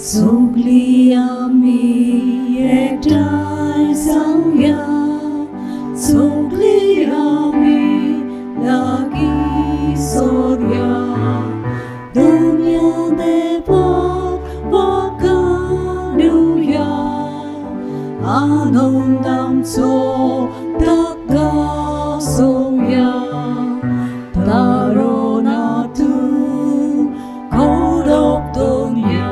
सगळीं आमी एकठांय जावया, सगळीं आमी लागीं सोरया, दुनिया देवाक वाखाणुया, आनंद आमचो ताका सोया, तारोना तूं कोडप दुनिया,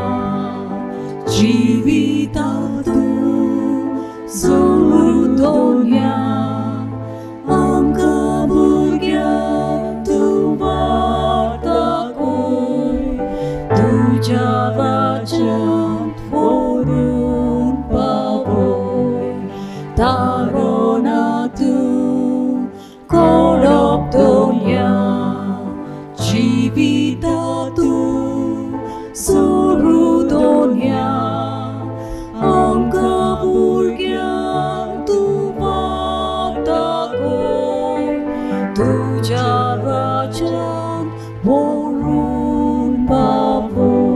जिविता तूं सुरू दुनिया, आमकां भुरग्यांक तूं वाट दाखय, तुज्या राज्यांत व्हरून पावय, तारोना तूं कोडप दुनिया, जिविता तूं सुरू दुनिया, आमकां भुरग्यांक तूं वाट दाखय, तुज्या राज्यांत व्हरून पावय.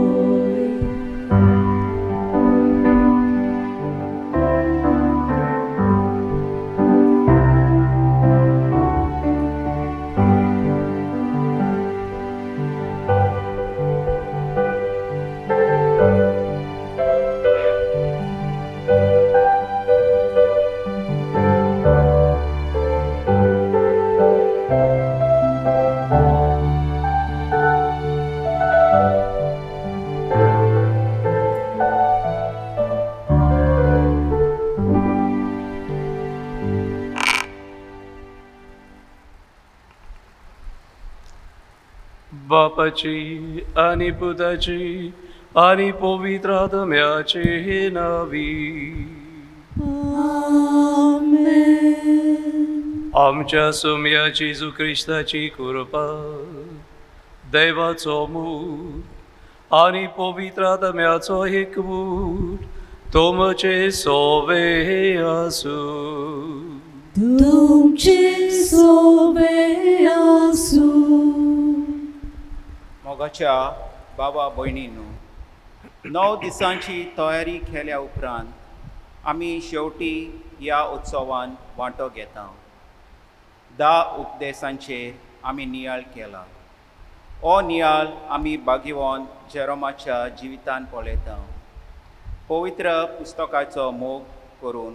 बापाची आनी पुताची आनी पवित्र आत्म्याचे नावी. आमेन. आमच्या सोम्या जेजू क्रिस्ताची कृपा, देवाचो मोग आनी पवित्र आत्म्याचो एकवट तुमचे सोवे आसूं. तुमचे सोवे आसूं. मोगाच्या बाबा भयणीनू, 9 दिसांची तयारी केल्या उपरांत आमी शेवटी ह्या उत्सवान वांटो घेता. 10 उपदेशांचेर आमी नियाळ केला. हो नियाळ आमी भाग्यवान जेरोमाच्या जिवितान पळयता. पवित्र पुस्तकाचो मोग करून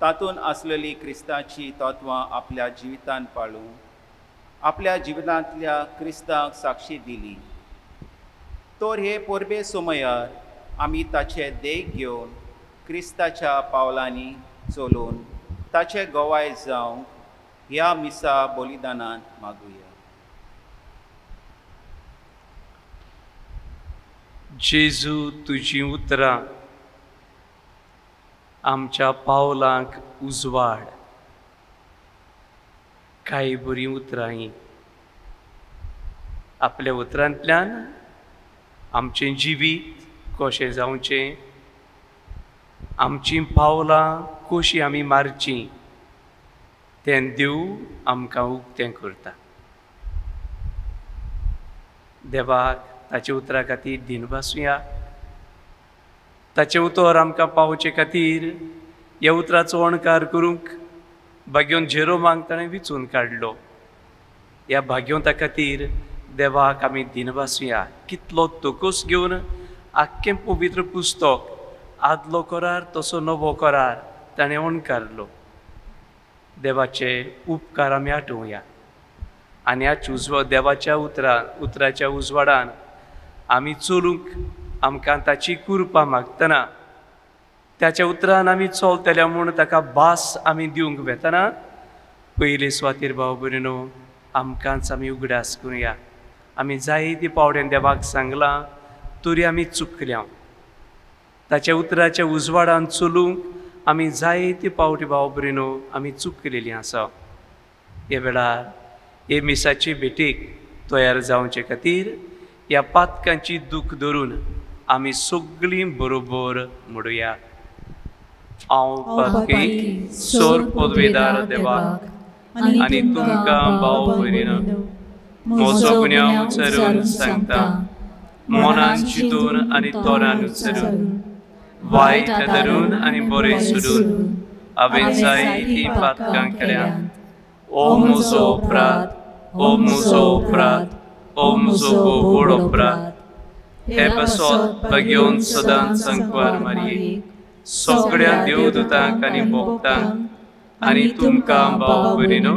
तातूंत आसलेली क्रिस्ताची तत्वां आपल्या जिवितान पाळून आपल्या जिवितांतल्या क्रिस्ताक साक्षी दिली. तर हे परबे समयार आमी ताचे देख घेवन क्रिस्ताच्या पावलांनी चलून ताचे गवाय जावंक ह्या मिसा बलिदानान मागुया. जेजू, तुजीं उतरां आमच्या पावलांक उजवाड. कांय बरीं उतरां हीं. आपल्या उतरांतल्यान आमचें जिवीत कशें जावचें, आमचीं पावलां कशीं आमी मारचीं तें देव आमकां उक्तें करता. देवाक ताच्या उतरा खातीर दिनवासुया. ताचें उतर आमकां पावचे खातीर ह्या उतराचो अणकार करूंक भाग्योन जेरोमाक ताणें विचून काडलो. ह्या भाग्यवंता खातीर देवाक आमी दिनवासुया. कितलो तोकोस घेवन आख्खें पवित्र पुस्तक आदलो करार तसो नवो करार ताणें अणकारलो. देवाचे उपकार आमी आठोवया आनी ह्या देवाच्या उतराच्या उजवाडान आमी चलूंक आमकां ताची कृपा मागतना, ताच्या उतरान आमी चलतल्या म्हूण ताका भास आमी दिवंक वेतना पयले सुवातेर भाव भयणीनो आमकांच आमी उगडास करुया. आमी जायते पावड्यान देवाक सांगलां तरी आमी चुकल्या. ताच्या उतराच्या उजवाडान चलूंक आमी जायते पावटी भाव भयणीनो आमी चुकलेलीं आसा. ह्या वेळार हे मिसाचे भेटेक तयार जावचे खातीर ह्या पातकांची दूख धरून आमी सगळीं बरोबर म्हणुया. हांव पातकी सोर पदवेदार देवाक आनी तुमकां भाव भयणीनो म्हजो गुन्यांव उच्चारून सांगता. मनान चिंतून आनी तोरान उचरून वायट धरून आनी बरें सोडून हांवें जायतीं पातकां केल्यांत. ओ म्हजो अपराध, ओ म्हजो अपराध, ओ म्हजो व्हड अपराध. हे पासत भाग्योन सदांच संकवार मारये सगळ्या देवदूतांक आनी भक्तांक आनी तुमकां भाव भयणीनो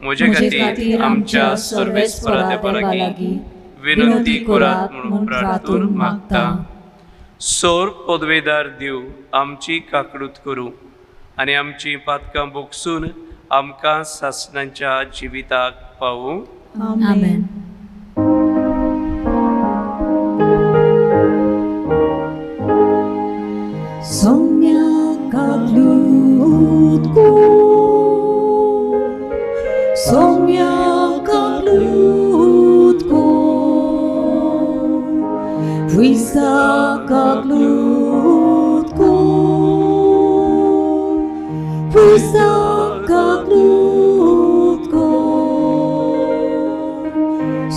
म्हजे खातीर आमच्या सर्वेस्परा देवा लागीं विनंती करात म्हणून प्रार्थून मागता. सोर पदवेदार देव आमची काकडूत करूं आनी आमची पातकां बोगसून आमकां सासणाच्या जिविताक पावूं. आमेन. Sonia kaglutko, Sonia kaglutko, Krista kaglutko, Krista kaglutko,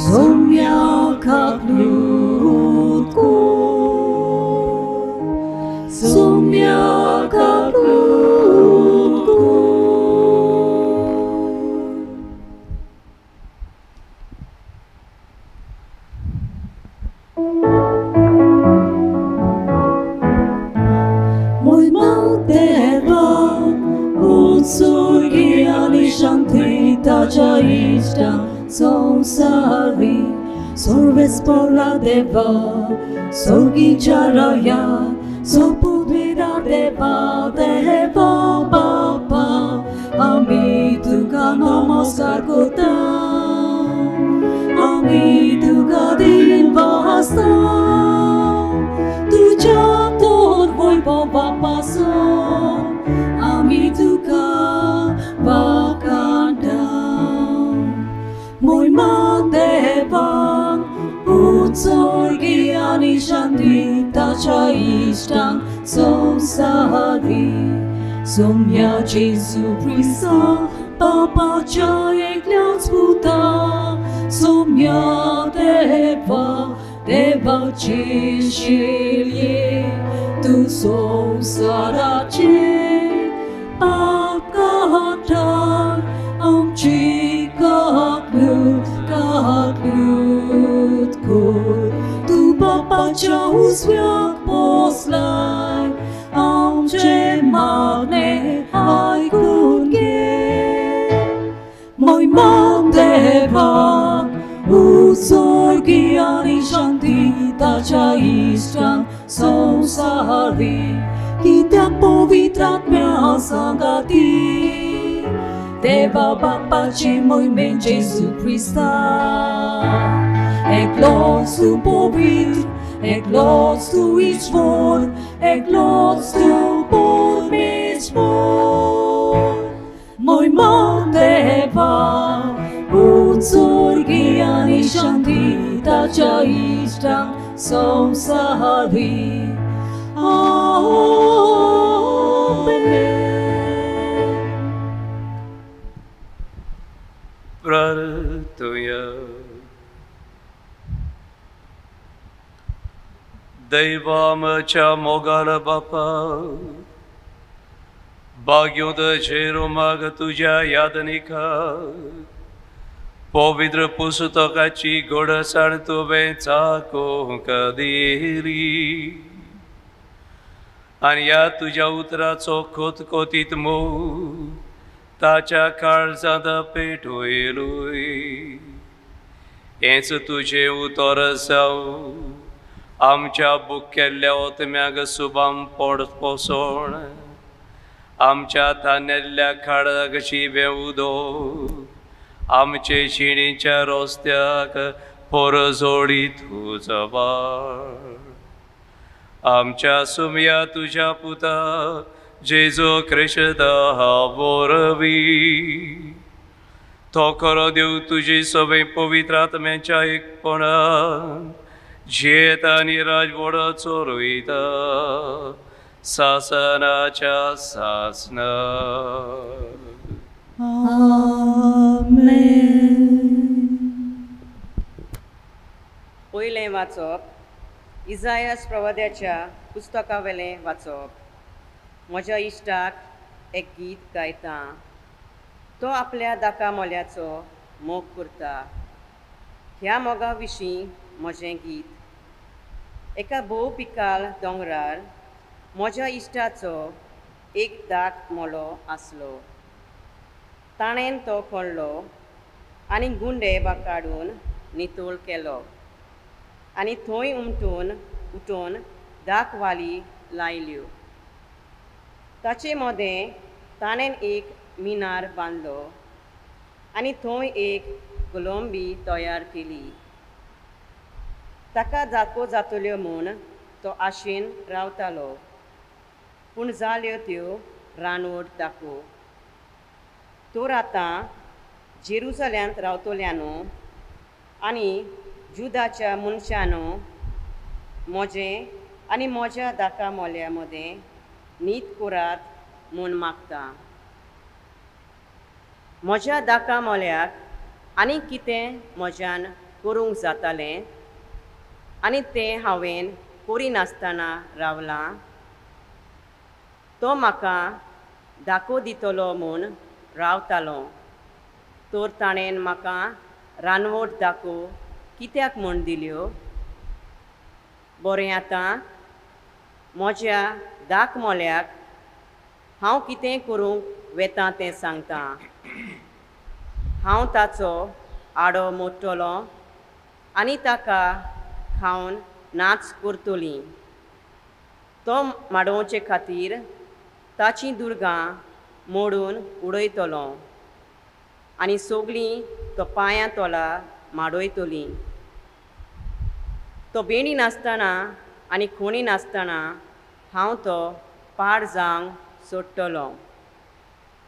Sonia kaglutko, Sonia kaglutko. Moi Deva, utsorgi shanti taja ishta samsari sarvespara deva sorgi charaya sopudvira deva deva bapa ami tuka namaskar kota ami tuka din vasta tuja tor vaibhava paso ami tuka vakanda. Moi Deva, utsorgi ani shanti tacha ishtan samsari Somya Jesu Krista Papacha eklyans puta Somya Deva Deva Chishilye Tu samsarache Papkata Amchi kaklut kaklut kur Tu papacha usvyak poslay Amche magne aykunge. Moi Deva, utsorgi ani shanti tacha ishtan samsari Kityak povitratmya sangati Deva Bapachi moi men Jesu Krista. Eklos tu povitr, eklos tu ishvor, eklos tu podmishvor. Moi Deva, utsorgi ani shanti tacha ishtan samsari. Amen. Prartuya दैवामच्या मोगाल बापा भाग्योत जेरोमाग तुज्या यादनिका पवित्र पुस्तकाची गोडसाण तुवें चाकोवंक दिली आनी ह्या तुज्या उतराचो खोतखोतीत मोग ताच्या काळजांत पेटयलोय. हेंच तुजें उतर जावं आमच्या बुकेल्ल्या ओतम्याक सुबाम पोड पोसोण आमच्या तानेल्ल्या खाडाक शिबें उदक आमचे शिणीच्या रस्त्याक पोरजोडी तुजो वाट. आमच्या सुमया तुज्या पुता जेजू क्रिस्ता वरवीं तो खरो देव तुजी सगळी पवित्र आत्म्याच्या एकपणान जियेता आनी राजवड चोरयता सासनाच्या सासना. आमेन. पयलें वाचप इजायस प्रवाद्याच्या पुस्तकावेलें वाचप. म्हज्या इश्टाक एक गीत गायता. तो आपल्या दाका मोल्याचो मोग करता. ह्या मोगा विशीं म्हजें गीत. एका भोव पिकाल दोंगरार म्हज्या इश्टाचो एक दाक मोलो आसलो. ताणें तो खणलो आनी गुंडे काडून नितळ केलो आनी थंय उमटून उठून दाक वाली लायल्यो. ताचे मदें ताणें एक मिनार बांदलो आनी थंय एक गुलोंबी तयार केली. ताका जाको जातल्यो म्हूण तो आशेन रावतालो, पूण जाल्यो त्यो रानवट दाको. तर आतां जेरुसल्यांत रावतल्यानो आनी जुदाच्या मनशानो म्हजें आनी म्हज्या दाका मोल्या मदें नीत करात म्हूण मागता. म्हज्या दाका मोल्याक आनी कितें म्हज्यान करूंक जातालें आनी तें हांवें करिनासतना रावलां. तो म्हाका दाको दितलो म्हूण रावतालो, तर ताणें म्हाका रानवट दाको कित्याक म्हूण दिल्यो? बरें, आतां म्हज्या दाक मोल्याक हांव कितें करूंक वेता तें सांगता. हांव ताचो आडो मोडटलो आनी ताका खावन नाच करतली. तो माडोवचे खातीर ताचीं दुर्गां मोडून उडयतलो आनी सगळीं तो पांयां तोला माडयतली. तो बेणी नासतना आनी खोणी नासतना हांव तो पाड जावंक सोडटलो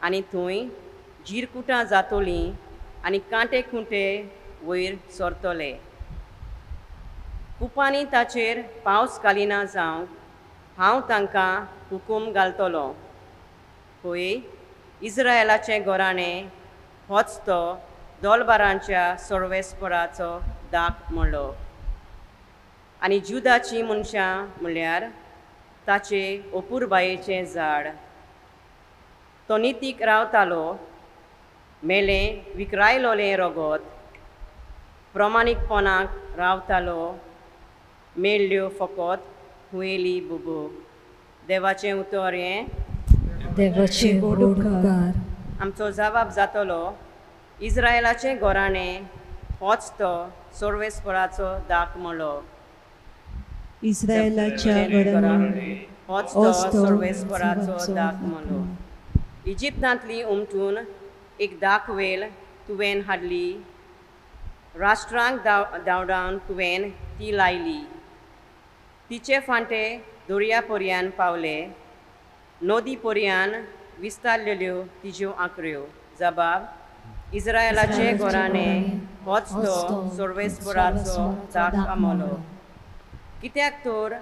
आनी थंय जिरकुटां जातलीं आनी कांटे खुंटे वयर सरतले. कुपांनी ताचेर पावस घालिना जावंक हांव तांकां हुकूम घालतलो. पळय, इस्रायलाचें घराणें होच तो दोलबारांच्या सर्वेस्पराचो दाक म्हणलो आनी जुदाचीं मनशां म्हणल्यार ताचे अपुरबायेचें झाड. तो नितीक रावतालो, मेलें विकरायलोलें रगत, प्रमाणीकपणाक रावतालो, मेळ्ळ्यो फकत हुयेली बुबो. देवाचें उतर हें देवाचें उपकार. आमचो जबाब जातलो, इस्रायलाचें घराणें होच तो सर्वेस्पराचो दाक म्हणलो. इस्रायलाच्या घराणें होच तो सर्वेस्पराचो दाक म्हणलो. इजिप्तांतली उमटून एक दाक वेल तुवें हाडली, राष्ट्रांक धांवडावन तुवें ती लायली. तिचे फांटे दर्या पर्यान पावले, नदी पर्यान विस्तारलेल्यो तिज्यो आंकऱ्यो. जबाब, इस्रायलाचे घराणें होच तो सर्वेस्पराचो दाक आमलो. कित्याक तर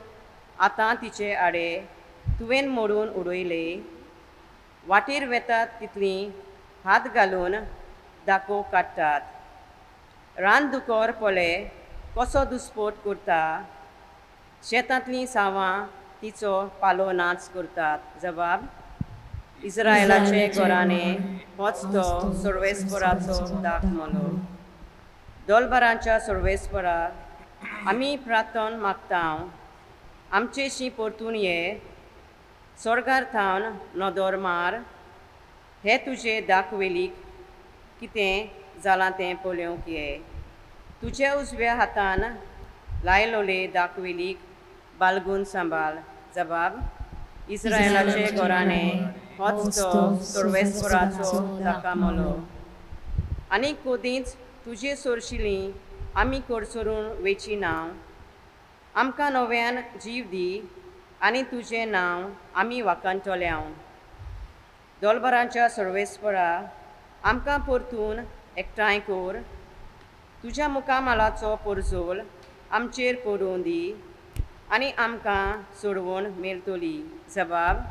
आतां तिचे आडे तुवें मोडून उडयले, वाटेर वेतात तितलीं हात घालून दाको काडटात. रान दुकोर पळे कसो दुस्पोट करता, शेतांतलीं सावां तिचो पालो नाच करतात. जबाब, इस्रायलाचें घराणें होच तो सर्वेस्पराचो दाक म्हणलो. दोलबारांच्या सर्वेस्परा आमी प्रार्थन मागता, आमचेशी परतून ये, स्वर्गार थावन नदर मार, हे तुजे दाखवेलीक कितें जालां तें पळोवंक ये. तुज्या उजव्या हातान लायलोले दाखवेलीक बालगून सांबाळ. जबाब, इस्रायलाचें घराणें होच तो सर्वेस्पराचो दाका मोलो. आनी कदींच तुजे सोरशिलीं आमी कडसरून वेची नांव, आमकां नव्यान जीव दी आनी तुजें नांव आमी वाखाणटल्यांव. दोलबारांच्या सर्वेस्परा आमकां परतून एकठांय कर, तुज्या मुखामळाचो परजोल आमचेर पडूं दी आनी आमकां सोडवण मेळटली. जबाब,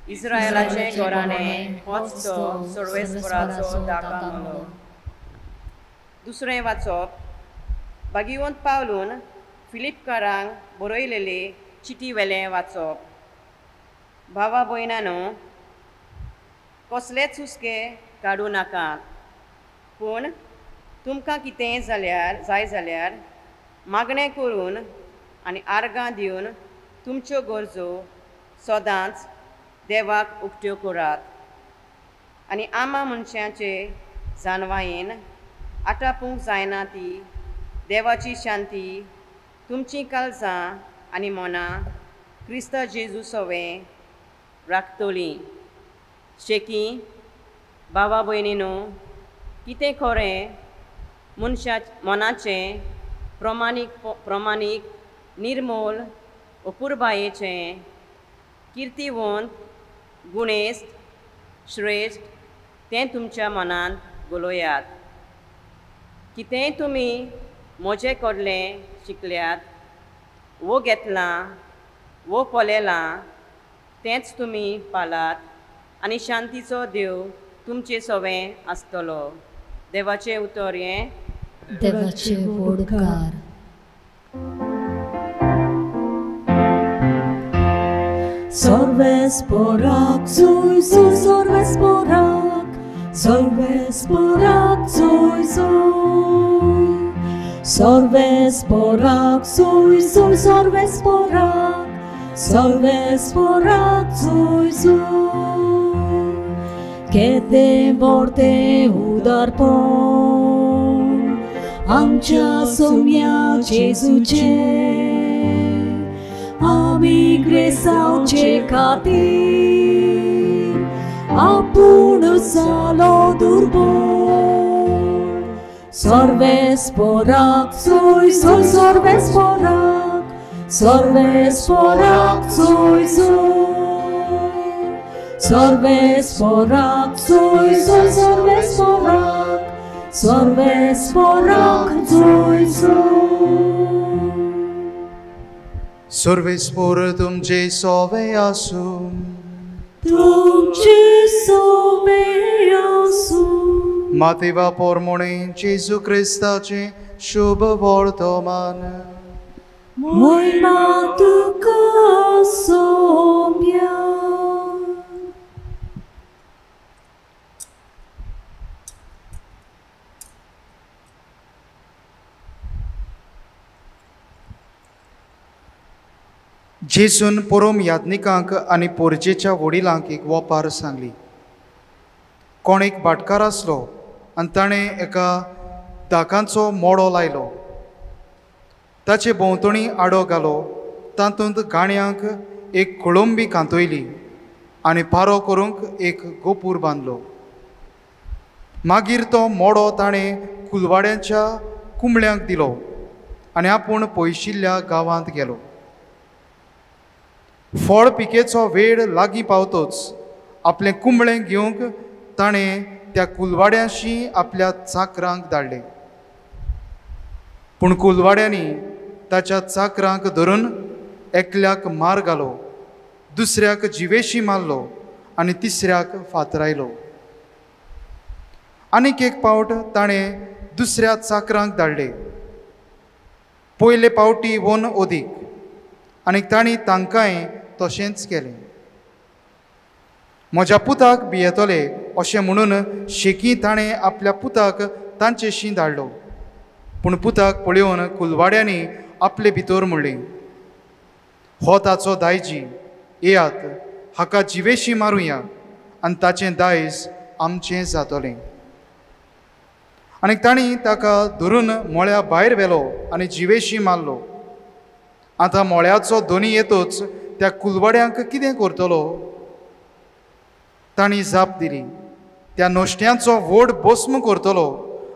इस्रायलाचें घराणें होच तो सर्वेस्पराचो दाका मोलो. दुसरें वाचप, भागिवंत पावलून फिलिपकारांक बरयलेले चिटी वेलें वाचप. भावा भयणानो, कसलेच हुस्के काडूं नाकात, पूण तुमकां कितेंय जाल्यार जाय जाल्यार मागणें करून आनी आर्गां दिवन तुमच्यो गरजो सदांच देवाक उक्त्यो करात. आनी आमा मनशाचे जानवायेन आटापूंक जायना ती देवाची शांती तुमचीं काळजां आनी मनां क्रिस्ता जेजू सवें राखतलीं. शेकी भावा भयणीनो, कितें खरें मनशा मनाचें प्रमाणीक निर्मोल अपुरबायेचें किर्तिवंत गुणेस्त श्रेश्ठ तें तुमच्या मनांत गलोयात. कितेंय तुमी म्हजे कडलें शिकल्यात वो घेतलां वो पळयलां तेंच तुमी पालात आनी शांतीचो देव तुमचे सवें आसतलो. देवाचें उतर हें. देवाचे उपकार. Sorvesporak, sui, sui, sorvesporak, sorvesporak, sui, sui. Sorvesporak, sui, sui, sorvesporak, sorvesporak, sui, sui. Che vorte udarpon, आमच्या सोम्या जेजूचे, आमी ग्रेसावचे खातीर आपूण जालो दुर्बळ. सर्वेस्पोराक सोय सोय सर्वेस्पोराक, सर्वेस्पोराक सोय सोय, सर्वेस्पोराक सोय सोय सर्वेस्पोराक, सर्वेस्पोराक सोय सोय. सर्वेस्पोर तुमचे सोवे आसूं, तुमचे सोवे आसूं. मातेवा पोरमोणे जेजू क्रिस्ताचे शुभ वर्तमान. मोयमा तुका सोम्या. जेजून पोरोम याज्ञिकांक आनी पोरजेच्या वडिलांक एक वोपार सांगली. कोण एक भाटकार आसलो आनी ताणें एका दाकांचो मोडो लायलो, ताचे भोंवतणी आडो घालो, तातूंत गाण्यांक एक कोळंबी कांतयली आनी पारो करूंक एक गोपूर बांदलो. मागीर तो मोडो ताणें कुलवाड्यांच्या कुंबळ्यांक दिलो आनी आपूण पयशिल्ल्या गांवांत गेलो. फळ पिकेचो वेळ लागीं पावतोच आपलें कुंबळें घेवंक ताणें त्या कुलवाड्यांशी आपल्या चाकरांक धाडले. पूण कुलवाड्यांनी ताच्या चाकरांक धरून एकल्याक मार घालो, दुसऱ्याक जिवेशी मारलो आनी तिसऱ्याक फातरायलो. आनीक एक पावट ताणें दुसऱ्या चाकरांक धाडले, पयले पावटी वन ओदीक, आनी तांणी तांकांय तशेंच केलें. म्हज्या पुताक भियेतले अशें म्हणून शेकी ताणें आपल्या पुताक तांचेशी धाडलो. पूण पुताक पळोवन कुलवाड्यांनी आपले भितर म्हणलें, हो ताचो दायजी, येयात हाका जिवेशी मारुया आनी ताचें दायज आमचें जातलें. आनी तांणी ताका धरून मळ्या भायर व्हेलो आनी जिवेशी मारलो. आतां मळ्याचो दोनी येतोच त्या कुलवाड्यांक कितें करतलो? तांणी जाप दिली, त्या नोश्ट्यांचो व्हड भस्म करतलो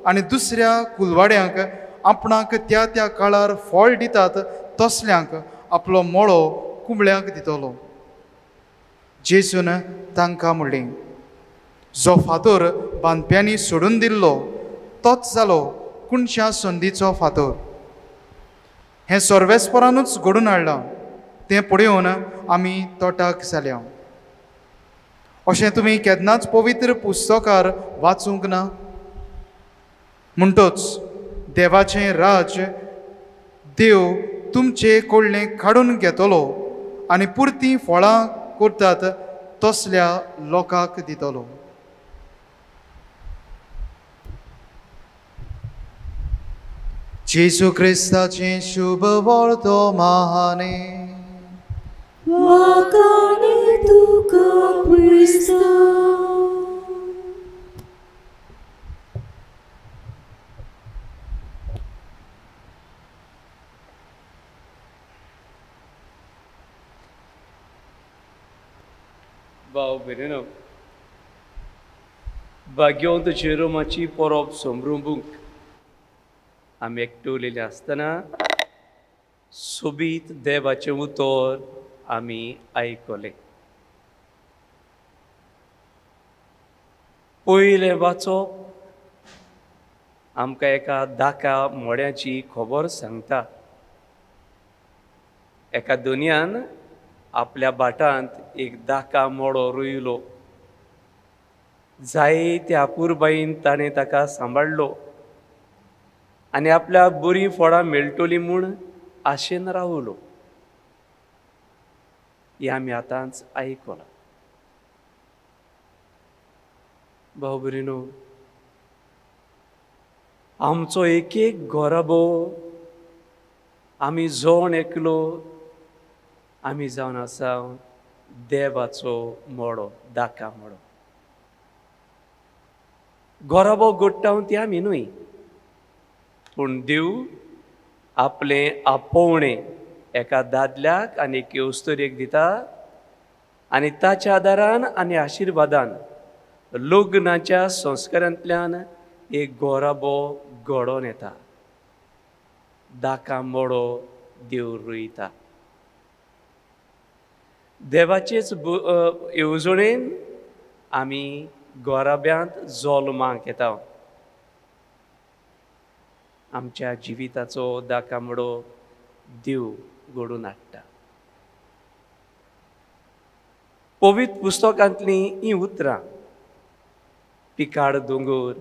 आनी दुसऱ्या कुलवाड्यांक आपणाक त्या त्या काळार फळ दितात तसल्यांक आपलो मळो कुंबळ्यांक दितलो. जेजून तांकां म्हणलें, जो फातर बांदप्यांनी सोडून दिल्लो तोच जालो कुणशा संदीचो फातर. हें सर्वेस्परानूच घडून हाडलां, तें पळोवन आमी तोटाक जाल्या. अशें तुमी केन्नाच पवित्र पुस्तकार वाचूंक ना? म्हणटच देवाचें राज्य देव तुमचे कडलें काडून घेतलो आनी पुरतीं फळां करतात तसल्या लोकांक दितलो. जेजू क्रिस्ताचें शुभ वर्तमाने. वाखाणे तुका क्रिस्ता. भाव भयणीनो, भाग्यवंत जेरोमाची परब समरुंबूंक आमी एकटवलेले आसतना सोबीत देवाचें उतर आमी आयकलें. पयलें वाचप आमकां एका दाका मोड्याची खबर सांगता. एका दुनियान आपल्या भाटांत एक दाका मोडो रोयलो. जायत्या अपुरबायेन ताणें ताका सांबाळ्ळो आनी आपल्या बरीं फळां मेळटलीं म्हूण आशेन रावलो. हें आमी आतांच आयकलां. भाव भयणीनो, आमचो एक एक घराबो आमी जण एकलो आमी जावन आसा देवाचो मोडो, दाका मोडो. घराबो घडटा ती आमी न्हय, पूण देव आपलें आपोवणें एका दादल्याक आनी एके अस्तुरेक दिता आनी ताच्या आदारान आनी आशिर्वादान लग्नाच्या संस्कारांतल्यान एक घराबो घडोवन येता. दाका मोडो देव रोयता. देवाचेच येवजणेन आमी घराब्यांत जल्माक येता. आमच्या जिविताचो दाकामडो देव घडोवन हाडटा. पवित्र पुस्तकांतलीं हीं उतरां, पिकाड दोंगर,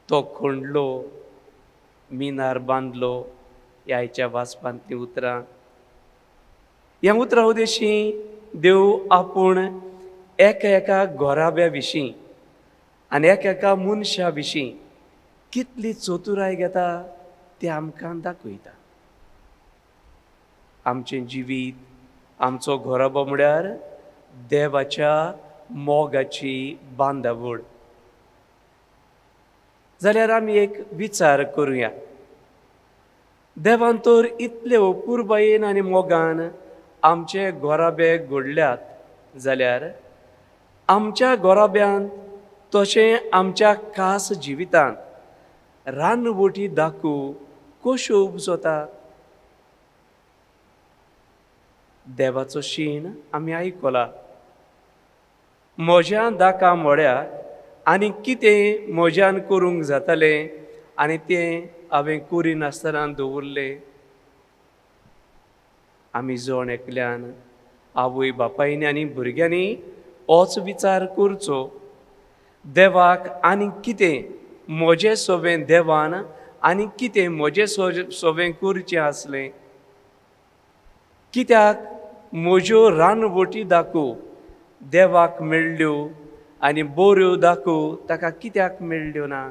तो खोंडलो, मिनार बांदलो, ह्या आयच्या वाचपांतलीं उतरां. ह्या उतरां उदेशी देव आपूण एका एका घराब्या विशीं आनी एका एका मनशा विशीं कितली चतुराय घेता तें आमकां दाखयता. आमचें जिवीत, आमचो घराबो म्हळ्यार देवाच्या मोगाची बांदावळ. जाल्यार आमी एक विचार करुया. देवान तर इतले अपुरबायेन आनी मोगान आमचे घराबे घडल्यात जाल्यार आमच्या घराब्यांत तशें आमच्या खास जिवितांत रानवटी दाखू कश्यो उपजता? देवाचो शीण आमी आयकला. म्हज्या दाका मोड्याक आनी कितें म्हज्यान करूंक जातालें आनी तें हांवें करिनासतना दवरलें. आमी जण एकल्यान आवय बापायनी आनी भुरग्यांनी होच विचार करचो, देवाक आनी कितें म्हजें सोबें देवान आनी कितें म्हजें सोबें करचें आसलें? कित्याक म्हज्यो रानवटी दाखो देवाक मेळ्ळ्यो आनी बऱ्यो दाखो ताका कित्याक मेळ्ळ्यो ना?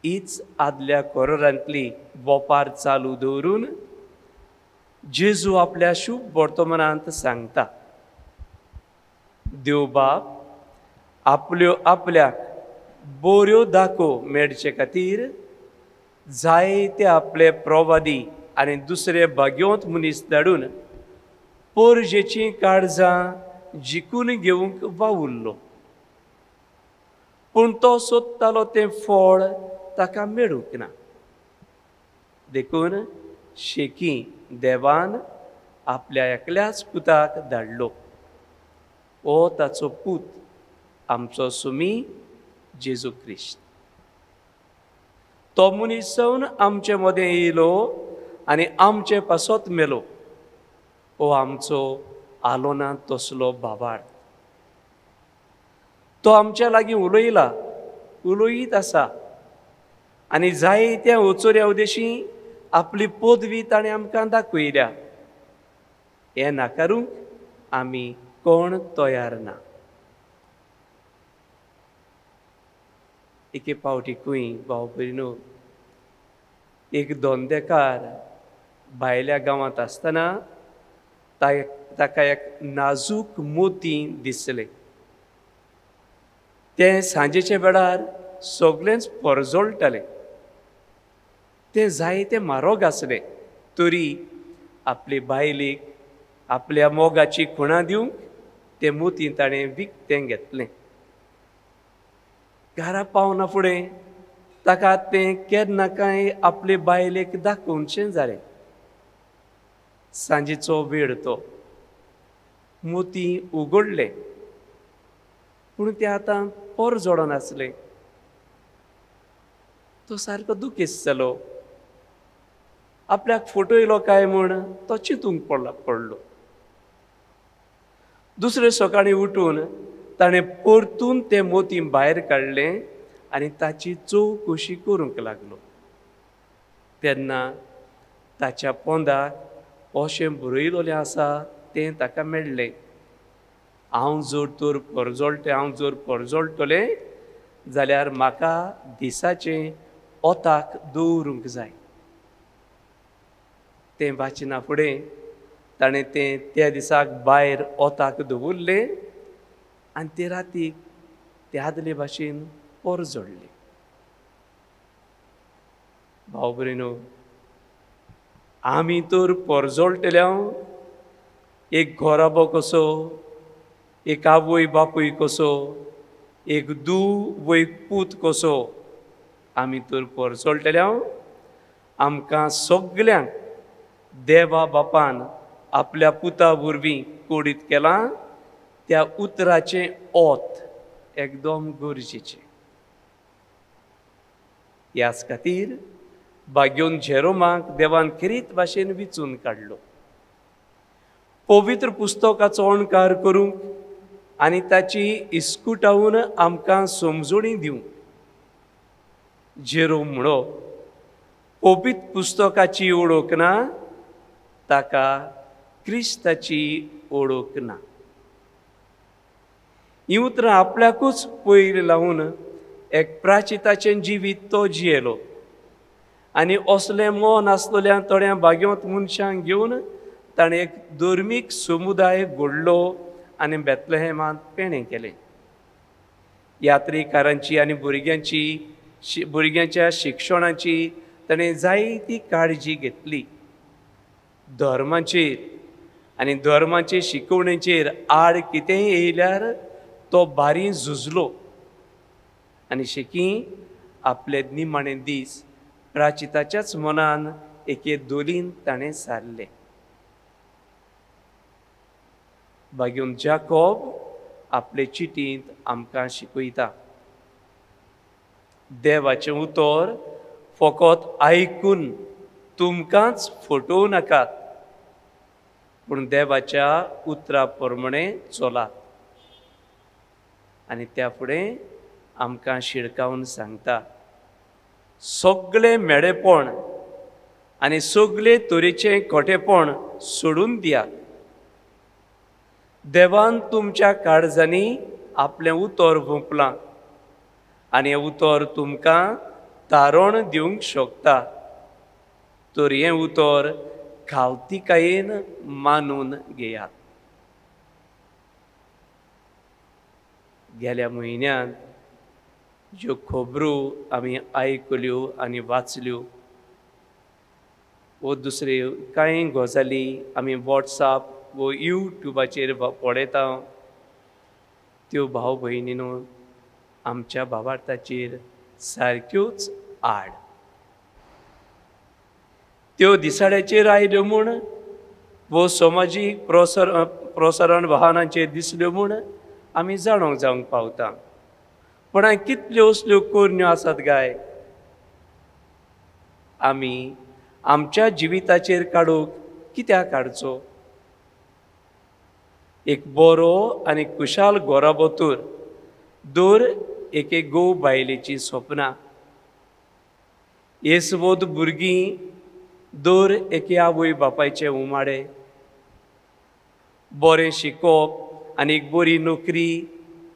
हीच आदल्या कोरोरांतली वोपार चालू दवरून जेजू आपल्या शुभ वर्तमानांत सांगता, देव बाप आपल्यो आपल्याक बऱ्यो दाखो मेळचे खातीर जायते आपले प्रवादी आनी दुसरे भाग्यवंत मनीस धाडून पोरजेचीं काळजां जिखून घेवंक वावुरलो, पूण तो सोदतालो तें फळ ताका मेळूंक ना. देखून शेकी देवान आपल्या एकल्याच पुताक धाडलो. हो ताचो पूत आमचो सुमी जेजू क्रिस्त. तो मनीस जावन आमचे मदें येयलो आनी आमचे पासत मेलो. हो आमचो आलो ना तसलो बाबाळ. तो आमच्या लागीं उलयला, उलयत आसा आनी जायत्या ओचोऱ्या उदेशी आपली पदवी ताणें आमकां दाखयल्या. हें नाकारूंक आमी कोण तयार ना. एके पावटी खंय भाव भयणीनो एक धंदेकार भायल्या गांवांत आसतना ताका एक नाजूक मोती दिसलें. तें सांजेच्या वेळार सगळेंच परजळटालें. तें जायतें म्हारग आसलें तरी आपले बायलेक आपल्या मोगाची खुणां दिवंक तें मोती ताणें विकतें घेतलें. घरा पावना फुडें ताका तें केन्ना कांय आपले बायलेक दाखोवचें जालें. सांजेचो वेळ तो मोती उगडलें पूण तें आतां परजळोन आसलें. तो सारको दुखेस्त जालो. आपल्याक फटयलो काय म्हूण तो चिंतूंक पडलो. दुसरे सकाळीं उठून ताणें परतून तें मोती भायर काडलें आनी ताची चवकशी करूंक लागलो. तेन्ना ताच्या पोंदाक अशें बरयलेलें आसा तें ताका मेळ्ळें, हांव जर तर परजळटें, हांव जर परजळटलें जाल्यार म्हाका दिसाचें ओताक दवरूंक जाय. तें वाचिना फुडें ताणें तें त्या दिसाक भायर ओताक दवरलें आनी ते रातीक ते आदले भाशेन परजळ्ळें. भाव भयणीनो, आमी तर परजळटले एक घराबो कसो, एक आवय बापूय कसो, एक धूव व एक पूत कसो आमी तर परजळटले. आमकां सगल्यांक देवा बापान आपल्या पुता वरवीं कोडीत केलां त्या उतराचें ओत एकदम गरजेचें. ह्याच खातीर भाग्योन जेरोमाक देवान खेरीत भाशेन विचून काडलो. पवित्र पुस्तकाचो अणकार करूंक आनी ताची इस्कुटावन आमकां समजणी दिवंक. जेरोम म्हणो, पवित्र पुस्तकाची ओळख ना ताका क्रिस्ताची ओळख ना. ही उतरां आपल्याकूच पयर लावन एक प्राचिताचें जिवीत तो जियेलो आनी असलें मन आसलेल्या थोड्या भाग्योंत मनशांक घेवन ताणें एक धर्मीक समुदाय घडलो आनी बेतलेहेमांत पेणें केलें. यात्रेकारांची आनी भुरग्यांच्या शिक्षणाची ताणें जायती काळजी घेतली. धर्माचेर आनी धर्माचे शिकवणेचेर आड कितेंय येयल्यार तो बारी झुजलो आनी शेकी आपले निमाणे दीस प्राचिताच्याच मनान एके दोलीन ताणें सारले. भाग्योन जाकोब आपले चिटींत आमकां शिकयता, देवाचें उतर फकत आयकून तुमकांच फटोवं नाकात, पूण देवाच्या उतरा प्रमाणे चलात. आनी त्या फुडें आमकां शिडकावन सांगता, सगळें मेडेपण आनी सगळे तरेचें खोटेपण सोडून दियात. देवान तुमच्या काळजांनी आपलें उतर वोंपलां आनी हें उतर तुमकां तारण दिवंक शकता, तर हें उतर खावतिकायेन मानून घेयात. गेल्या म्हयन्यांत ज्यो खबरो आमी आयकल्यो आनी वाचल्यो वो दुसऱ्यो कांय गजाली आमी वॉट्सएप वो यूट्यूबाचेर पळयता, त्यो भाव भयणीनो आमच्या भावार्थाचेर सारक्योच आड. त्यो दिसाळ्याचेर आयल्यो म्हूण वो समाजीक प्रसारण वाहनांचेर दिसल्यो म्हूण आमी जाणोवंक जावंक पावता, पूण कितल्यो असल्यो करण्यो आसात गाय आमी आमच्या जिविताचेर काडूंक कित्याक काडचो? एक बरो आनी खुशाल घोराबोतूर दर एके गोव बायलेची सपनां. येसवोद भुरगीं दर एके आवय बापायचे उमाडे, बरें शिकोवप आनी एक बरी नोकरी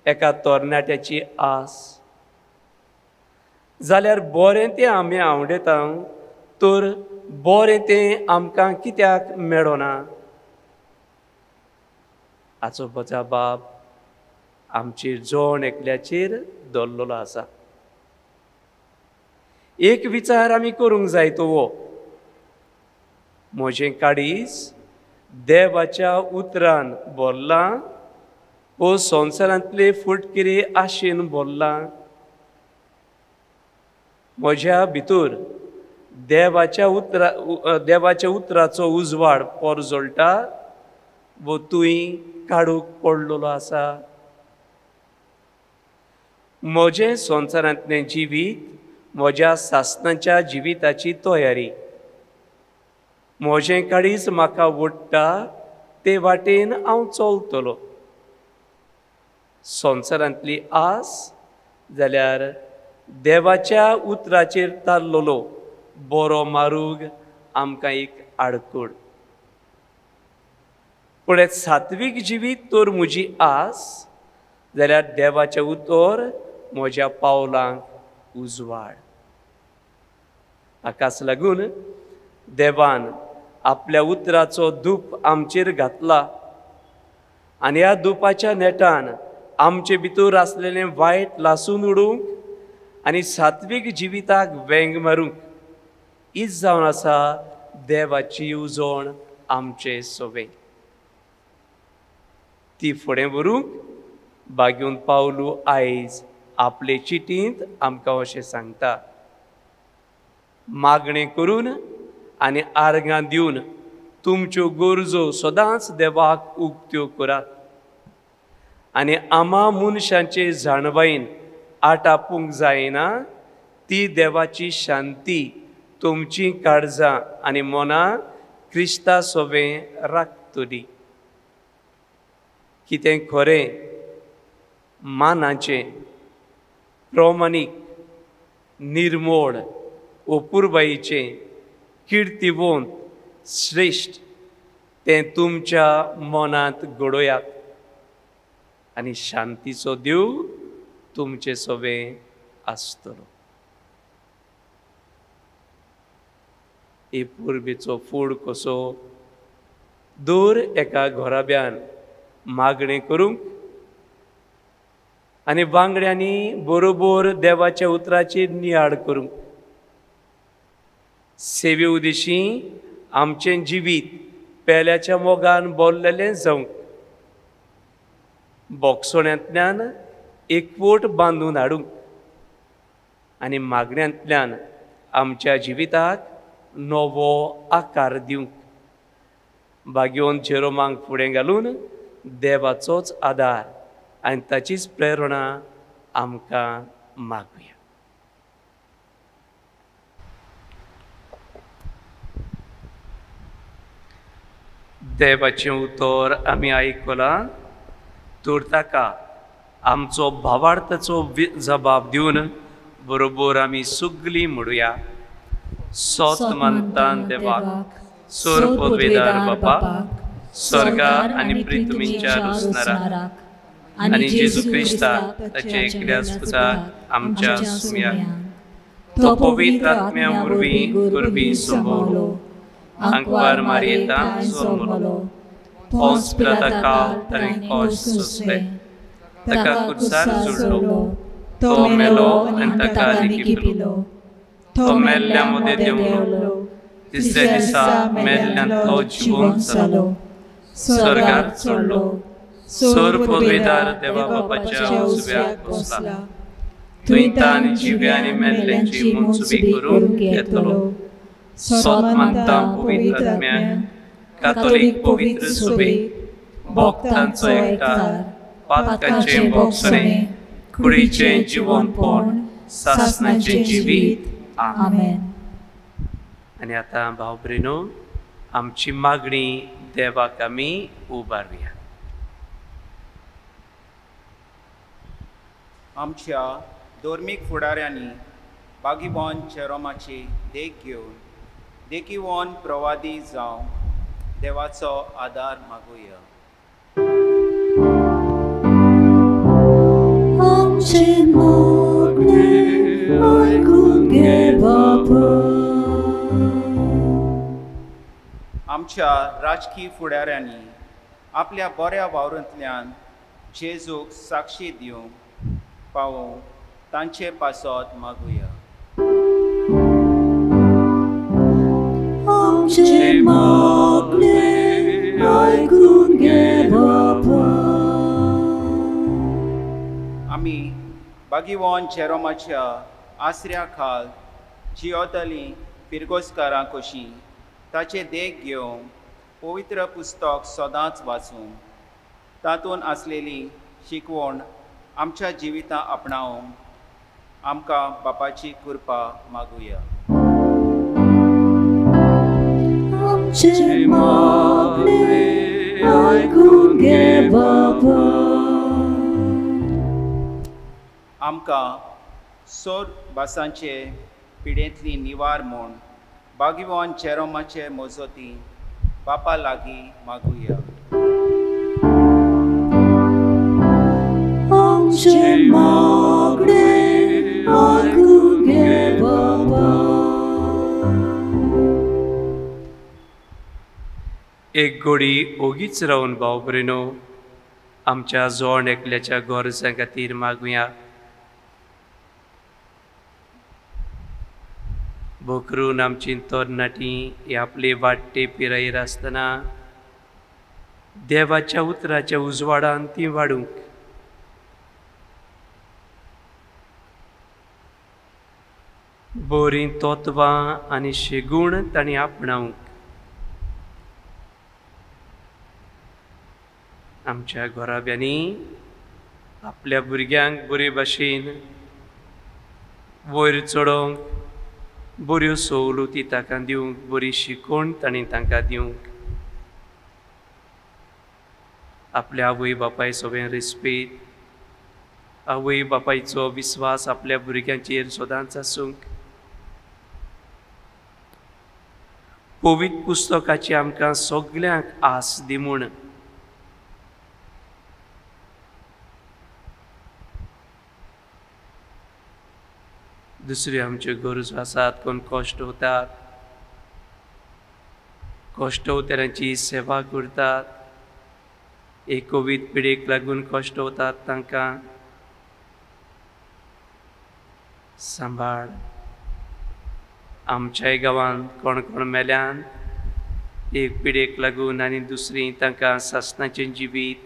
एका तरणाट्याची आस। जाल्यार बरें तें आमी आवडटा तर बरें तें आमकां कित्याक मेळना? हाचो जबाब आमचेर जण एकल्याचेर दवरलेलो आसा। एक विचार आमी करूंक जाय तो हो, म्हजें काळीज देवाच्या उतरान भरलां वो संवसारांतले फुटकिरे आशेन भरलां? म्हज्या भितर देवाच्या उतराचो उजवाड पोरजोळटा वो तुंय काडूंक पडलेलो आसा? म्हजें संवसारांतलें जिवीत म्हज्या सासणाच्या जिविताची तयारी, म्हजें काळीज म्हाका ओडटा ते वाटेन हांव चलतलो। संवसारांतली आस जाल्यार देवाच्या उतराचेर तारलेलो बरो मारूग आमकां एक आडकोड। पूण सात्वीक जिवीत तर म्हजी आस जाल्यार देवाचें उतर म्हज्या पावलांक उजवाड। हाकाच लागून देवान आपल्या उतराचो धूप आमचेर घातला आनी ह्या धुपाच्या नेटान आमचे भितर आसलेलें वायट लासून उडोवंक आनी सात्वीक जिविताक वेंग मारूंक हीच जावन आसा देवाची येवजण आमचे सोबे। ती फुडें व्हरूंक बागेवन पावलू आयज आपले चिटींत आमकां अशें सांगता, मागणें करून आनी आर्गां दिवन तुमच्यो गरजो सदांच देवाक उक्त्यो करात आनी आमा मनशांचे जाणवायेन आटापूंक जायना ती देवाची शांती तुमची काळजां आनी मनां क्रिस्ता सोबें राखतली। कितें खरें, मानाचें, प्रमाणीक, निर्मोळ, अपुरबायेचें, किर्तिवंत, श्रेश्ठ तें तुमच्या मनांत घडोयात आनी शांतीचो देव तुमचे सोबें आसतलो। हे परबेचो फूड कसो दर एका घराब्यान मागणें करूंक आनी वांगड्यांनी बरोबर देवाच्या उतराचेर नियाळ करूंक, सेवे उदेशी आमचें जिवीत पेल्याच्या मोगान बोल्लेलें जावंक, बोगसोण्यांतल्यान एकवट बांदून हाडूंक आनी मागण्यांतल्यान आमच्या जिविताक नवो आकार दिवंक बागेवन जेरोमांक फुडें घालून देवाचोच आदार आनी ताचीच प्रेरणा आमकां मागुया। देवाचें उतर आमी आयकलां तर ताका आमचो भावार्थाचो जबाब दिवन बरोबर आमी सगळीं म्हणुया, सोत मानतान देवाक, सोर पदवेदार बापा, स्वर्गार आनी पृथ्वीच्या रोसणाराक आनी जेजू क्रिस्ताक ताच्या एकल्या पुताक आमच्या सुम्याक, तो पवित्र आत्म्या वरवीं गुरबी संभवलो, आंकवार मारयेता जल्मलो, पोंस पिलाता काल ताणें कश्ट सोंसले, ताका कुर्सार जोडलो, तो मेलो आनी ताका लिखिलो, तो मेल्ल्या मदें देंवलो, तिसऱ्या दिसा मेल्ल्यांतलो जिवंत जालो, स्वर्गार चडलो, सोर पदवेदार देवा बापाच्या उजव्याक बसला, थंय ताणें जिव्या आनी मेल्ल्यांची मनसुबी करूंक येतलो। सोत मानता पवित्र आत्म्याक, कातोलीक पवित्र सुबेक, भक्तांचो एकठार, पातकांचें भोगसणें, कुडीचें जिवनपण, सासणाचें जिवीत। आमेन। आनी आतां भाव भयणीनो आमची मागणी देवाक आमी उबारुया। आमच्या धर्मीक फुडाऱ्यांनी बागीबॉन जेरोमाची देख घेवन देखीवोन प्रवादी जावं देवाचो आदार मागुया. आमचें मागणें आयकून घे बापा. आमच्या राजकीय फुडाऱ्यांनी आपल्या बऱ्या वावरांतल्यान जेजूक साक्षी दिवंक पावोवंक तांचे पासत मागुया. आमचें मागणें आयकून घे बापा. आमी बागीवॉन जेरोमाच्या आसऱ्या खाल जियोतली फिरगोजकारां कशीं ताचे देख घेवन पवित्र पुस्तक सदांच वाचूंक, तातूंत आसलेली शिकवण आमच्या जिवितां आपणावंक आमकां बापाची कृपा मागुया. आमचें मागणें आयकून घे बापा. आमकां सोर भासांचे पिडेंतली निवार म्हूण बागीवॉन जेरोमाचे मजती बापा लागीं मागुया. आमचें मागणें आयकून घे बापा. एक गोडी ओगीच रावन भाव भयणो आमच्या जोण एकल्याच्या गरजां खातीर मागुया. भोकरून आमची तरणाटी ही आपले वाडटे पिरायेर आसतना देवाच्या उतराच्या उजवाडान ती वाडूंक, बरीं तत्वां आनी शेगूण तांणी आपणावंक. आमच्या घराब्यांनी आपल्या भुरग्यांक बरे भाशेन वयर चडोवंक, बऱ्यो सवलती तांकां दिवंक, बरी शिकवण तांणी तांकां दिवंक, आपल्या आवय बापाय सगळें रेस्पेद, आवय बापायचो विस्वास आपल्या भुरग्यांचेर सदांच आसूंक, पवित्र पुस्तकाची आमकां सगल्यांक आस दी म्हूण दुसऱ्यो आमच्यो गरजो आसात, कोण कश्ट वतात, कश्ट वतल्यांची सेवा करतात, एक कोवीड पिडेक लागून कश्ट वतात तांकां सांबाळ. आमच्याय गांवांत कोण कोण मेल्यान एक पिडेक लागून आनी दुसरी तांकां सासणाचें जिवीत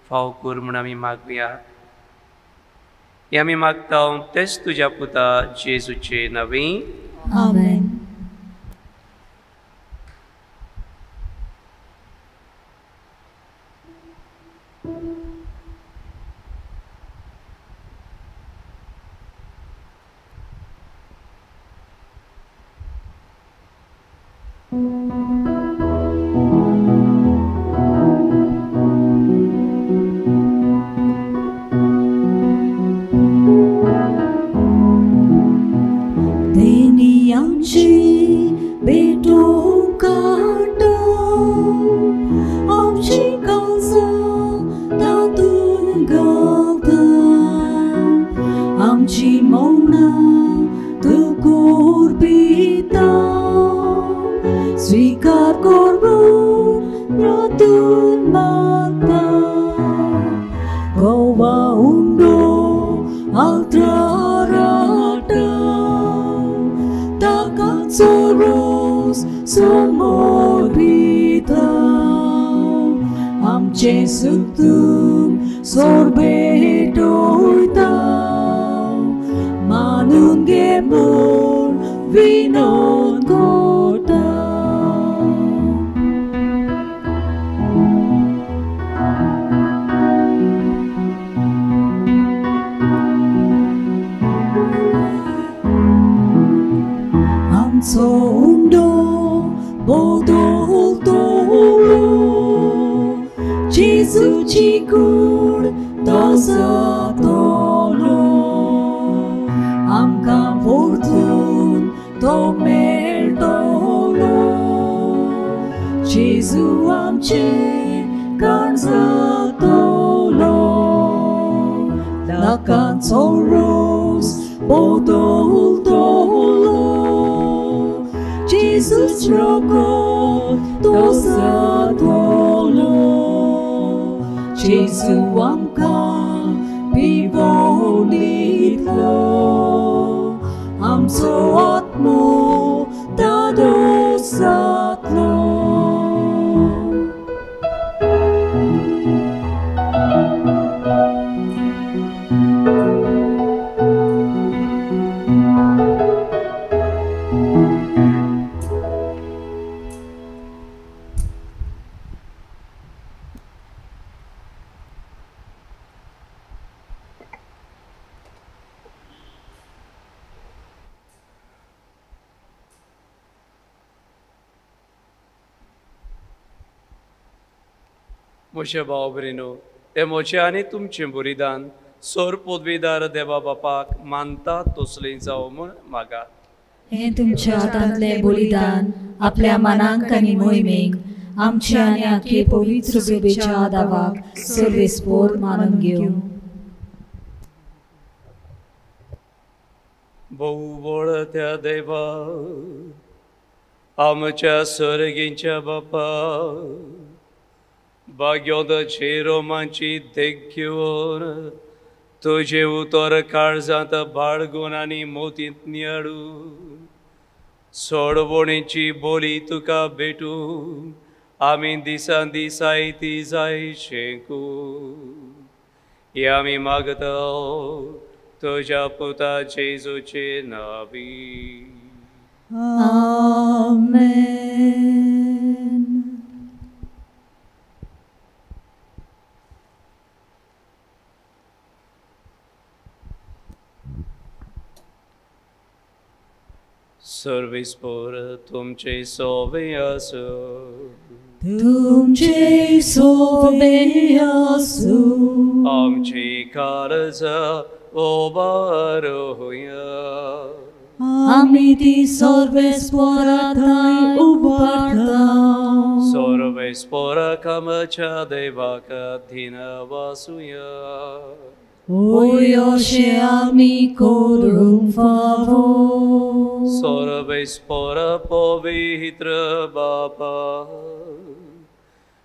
फाव कर म्हूण आमी मागुया. हे आमी मागता तेच तुज्या पुता जेजूचे नांवी. आमेन. Tosa tolo, amka portu. आमचे काळजांतलो लाखांचो रोस बदलतलो जेजूच रगत तो जातलो जेजू आमकां पिवोवन दितलो आमचो आत्मो धादोस जातलो. म्हज्या भाव भयणीनो, हें म्हजें आनी तुमचें बलिदान सोर पदवीदार देवा बापाक मानता तसलें जावं म्हूण मागात. हें तुमच्या हातांतलें बलिदान आपल्या मनांक आनी मोहिमेक आमच्या आनी आखे पवित्र सभेच्या दावाक सर्वेस्पोर मानून घेवं. भोव त्या देवा आमच्या सर्गीच्या बापा, भाग्योद जेरोमाची देख घेवन तुजें उतर काळजांत बाळगून आनी मोतींत नियाळून सोडवणेची बोली तुका भेटून आमी दिसान दीस आयती जाय शेकू हे आमी मागता तुज्या पुता जेजूचे नावी. आमेन. सर्वेस्पोर तुमचे सोवे आसूं. तुमचे सोवे आसूं. आमची काळजां उबारुया. आमी ती सर्वेस्पोरा थंय उबारता. सर्वेस्पोराक आमच्या देवाक अधीन वासुया. ओय अशें आमी करूंक फावो. सर्वेस्पोर पवित्र बापा,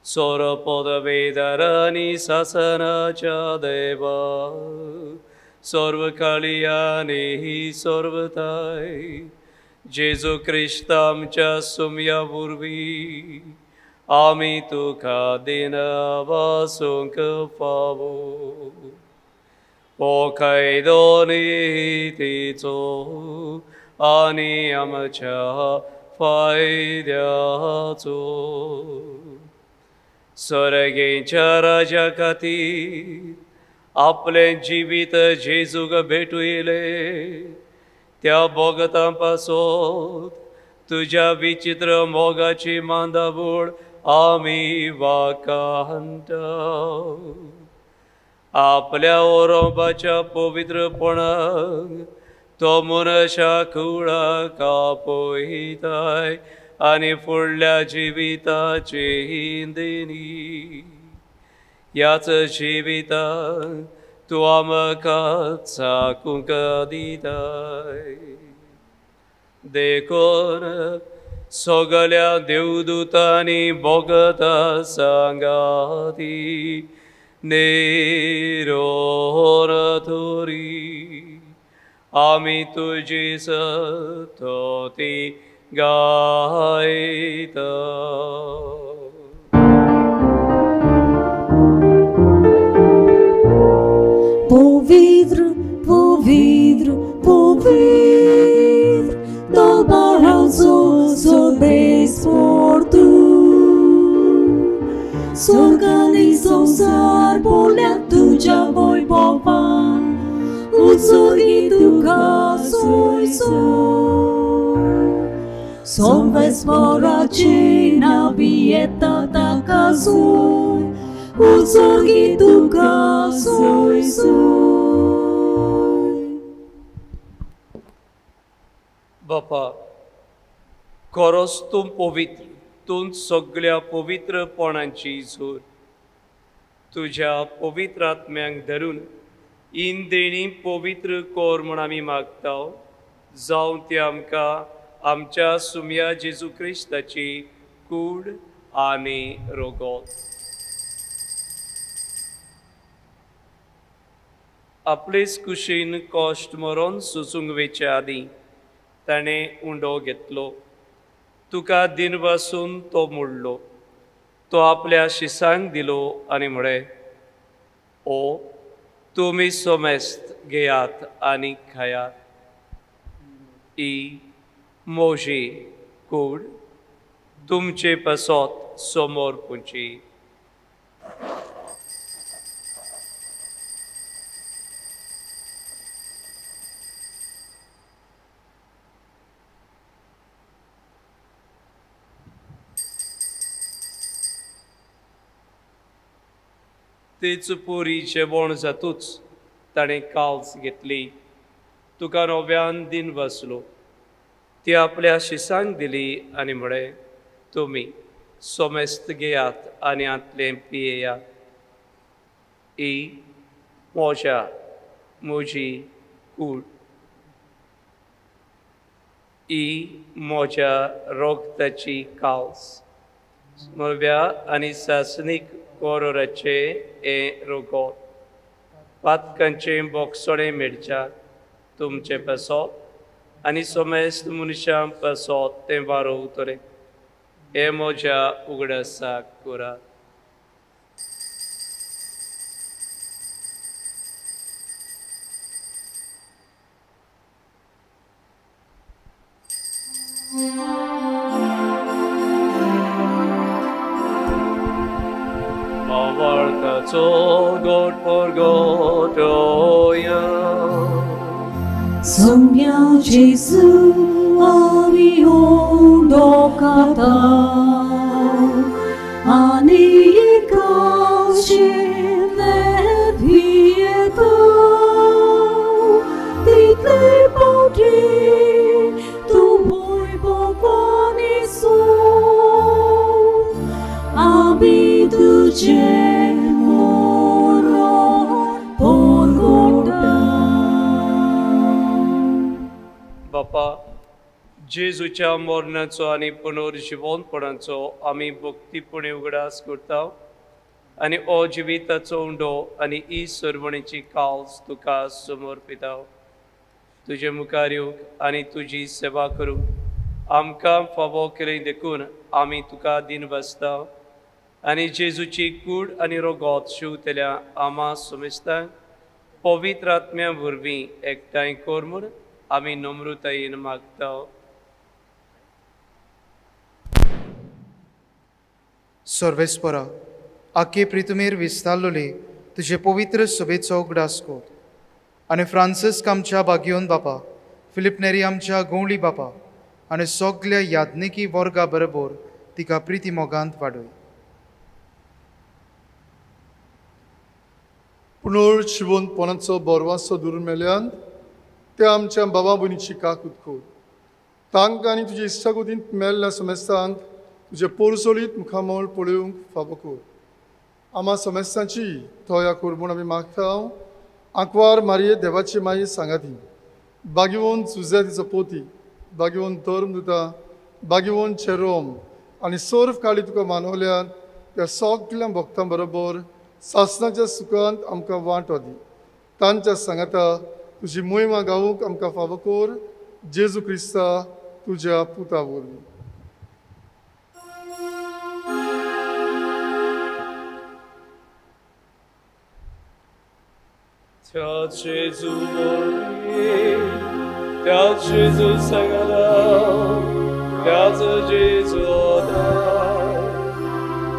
सोर पदवेदार आनी सासनाच्या देवा, सर्वकाळी आनी सर्वताय जेजू क्रिस्त आमच्या सुम्या वरवीं आमी तुका दिन वासूंक फावो. हो कायदो नितीचो आनी आमच्या फायद्याचो सर्गेच्या राजा खातीर आपलें जिवीत जेजूक भेटयलें त्या भोगतां पासत तुज्या विचित्र मोगाची मांदावळ आमी वाकांता. आपल्या ओरोबाच्या पवित्रपणाक तो मनशा कुळाक आपयताय आनी फुडल्या जिविताची देणी ह्याच जिविताक तूं आमकां चाकूंक दिताय. देखून सगल्या देवदूतांनी भोगता सांगाती नेरोरथोरी आमी तुजी स्तुती गायता. पवित्र पवित्र पवित्र तोबाराचो सर्वेस्पोर तूं स्वर्गानी संवसार भरल्या तुज्या वैभवान उत्सर्गी तुका सोय सोय सर्वेस्पोराचे नावी येता ताका सोय उत्सर्गी तुका सोय सोय. बापा, खरोच तूं पवित्र तूं सगळ्या पवित्रपणाची जोर. तुज्या पवित्र आत्म्यांक धरून इंदेणी पवित्र कोर म्हूण आमी मागता, जावं ती आमकां आमच्या सुम्या जेजू क्रिस्ताची कूड आनी रोगोत. आपलेच कुशीन कश्ट मरोन सुचूंक वेचे आदीं ताणें उंडो घेतलो, तुका दिन बसून तो मोडलो, तो आपल्या शिसांक दिलो आनी म्हळें, ओ तुमी सोमेस्त घेयात आनी खायात, ही म्हजी कूड तुमचे पासत समोर पुंची. तेच पोरी जेवण जातूच ताणें काल्स घेतली, तुका नव्यान दिन बसलो, ती आपल्या शिसांक दिली आनी म्हळें, तुमी सोमेस्त घेयात आनी आंतलें पियेयात, ही म्हज्या म्हजी कूड, ही म्हज्या रोगताची काल्स, नव्या आनी सासणीक कोरोराचे हें रोगोत, पातकांचें बोगसणें मेळच्या तुमचें पासत आनी सोमेस्त मनशां पासत तें वारोवतलें, हें म्हज्या उगडासाक करात. Sogna Gesù avi ondokata ani calce ne vieta title potri tu vuoi bovani su abiduce. बापा, जेजूच्या मरणाचो आनी पुनर्जिवनपणाचो आमी भक्तीपणी उगडास करता आनी ओ जिविताचो उंडो आनी ही सरवणेची काल्स तुका समर्पिता. तुजे मुखार येवंक आनी तुजी सेवा करूंक आमकां फावो केली देखून आमी तुका दिन बसता आनी जेजूची कूड आनी रोगोत शिवतल्या आमा समेस्तांक पवित्र आत्म्या वरवीं एकठांय कर म्हूण आमी नम्रतायेन मागता. सर्वेस्परा, आखे प्रितुमेर विस्तारलोले तुजे पवित्र सभेचो उगडास कर आनी फ्रांसिस्क आमच्या बागियोन बापा, फिलीप नेरी आमच्या गवळी बापा आनी सगल्या याज्ञिकी वर्गा बरोबर तिका प्रिती मोगांत वाडय. पुनर्जिवनपणाचो बरवासो धरून मेल्यान त्या आमच्या बाबा भयणीची काकूत कर, तांकां आनी तुजे इश्टागतींत मेल्ल्या समेस्तांक तुजें पोरसोलीत मुखामळ पळोवंक फावो कर. आमा समेस्तांची तया कर म्हूण आमी मागता. आंकवार मारये देवाची माये सांगाती, बागिवोन जुझे तिचो पोती, बागिवोन धर्म दिता, बागिवोन चेरोम आनी सर्व काळी तुका मानवल्यान त्या सगल्या भक्तां बरोबर सासणाच्या सुखांत आमकां वांटो दी. तांच्या सांगाता तुजी मोहिमा गावूंक आमकां फावो कर, जेजू क्रिस्ता तुज्या पुता वरवीं. त्या जेजू वरवीं, त्या जेजू सांगाता, त्याच जेजू आदार,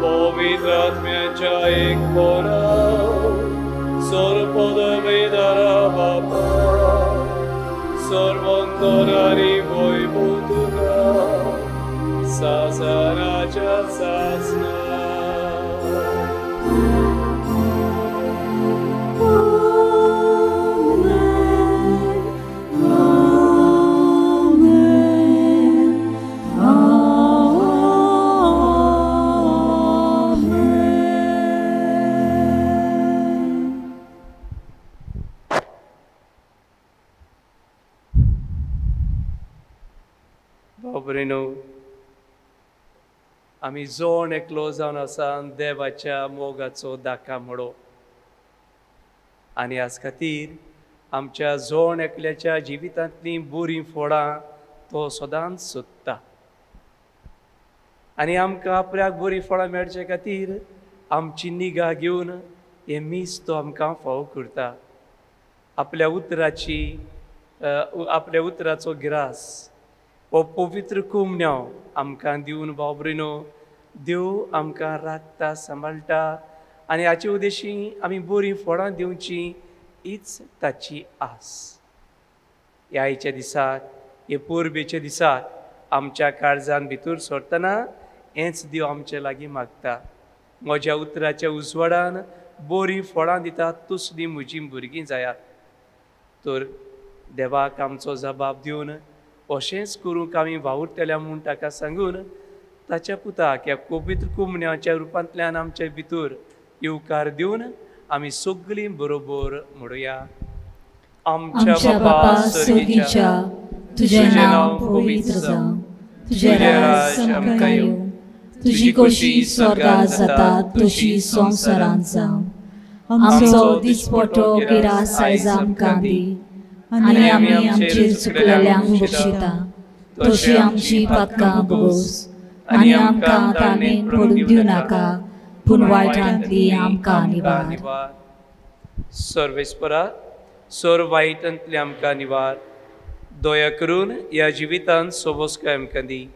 पवित्र आत्म्याच्या एकपणान सर्वपदवेदारा बापा, सर्वंतरारी वैभव तुका सासराच्या सासना. Amen. Amen. बाबरेनो, आमी जोण एकलो जावन आसा देवाच्या मोगाचो दाका म्हणो आनी आज खातीर आमच्या जोण एकल्याच्या जिवितांतलीं बरीं फळां तो सदांच सोदता आनी आमकां आपल्याक बरीं फळां मेळचे खातीर आमची निगा घेवन हें मीस तो आमकां फावो करता. आपल्या उतराची आपल्या उतराचो ग्रास हो पवित्र कुमन्यांव आमकां दिवन बाबरेनो देव आमकां राखता सांबाळटा आनी हाचे उद्देशी आमी बरीं फळां दिवची हीच ताची आस. ह्या आयच्या दिसाक हे परबेच्या दिसाक आमच्या काळजान भितर सरतना हेंच देव आमचे लागीं मागता. म्हज्या उतराच्या उजवाडान बरीं फळां दितात तसलीं म्हजीं भुरगीं जायात. तर देवाक आमचो जबाब दिवन अशेंच करूंक आमी वावुरतल्या म्हूण ताका सांगून ताच्या पुताक ह्या पवित्र कुमण्याच्या रुपांतल्यान आमचे भितर येवकार दिवन आमी सगळीं बरोबर म्हणुया. आमच्या बापा स्वर्गीच्या, तुझें नांव पवित्र जावं, तुझें राज आमकां येवं, तुजी खोशी स्वर्गांत जाता तशी संवसारांत जावं. आमचो दिसपटो गिरास आयज आमकां दी आनी आमी आमचेर चुकलेल्यांक बक्षिता तशी आमची पातकां भोगोस आनी आमकां ताणेन पडूंक दिवं नाका पूण वायटांतली आमकां निवार. सर्वेस्परा सर्व वायटांतली आमकां निवार. दया करून ह्या जिवितांत सोबसकाय आमकां दी.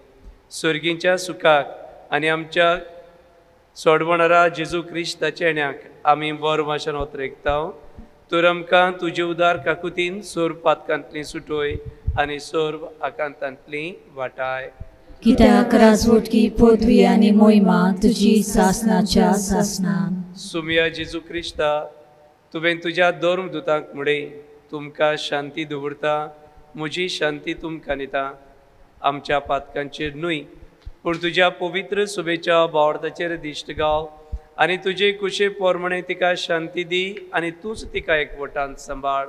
सर्गीच्या सुखाक आनी आमच्या सोडवणारा जेजू क्रिस्ताच्या येण्याक आमी बरो भाशेन ओतरेकता. तर आमकां तुजे उदार काकुतीन सर्व पातकांतली सुटोय आनी सर्व आकांतांतली वाटाय. कित्याक राजवटकी पदवी आनी मोहिमा तुजी सासनाच्या सासनान. सुमिया जेजू क्रिस्ता, तुवें तुज्या धर्मदुतांक म्हणलें, तुमकां शांती दवरता, म्हजी शांती तुमकां दिता. आमच्या पातकांचेर न्हय पूण तुज्या पवित्र सुबेच्या भावार्थाचेर दिश्ट गाव आनी तुजे कुशे पोरमणे तिका शांती दी आनी तूंच तिका एकवटान सांबाळ,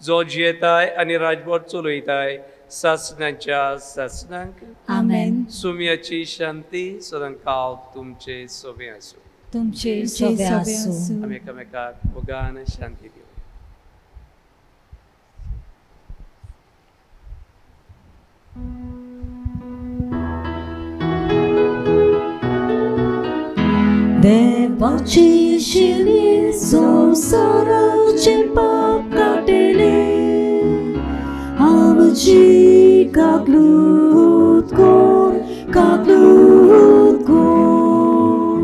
जो जियेताय आनी राजवट चलयताय सासनाच्या सासनाक. आमेन. सुम्याची शांती सदांकाळ तुमचे सोबे आसूं. तुमचे सोबे आसूं. आमी एकामेकाक मोगान शांती दिवया. देवाची शिली संवसाराचें पाप काडटलें, आमची काकलूत कोर, काकलूत कोर.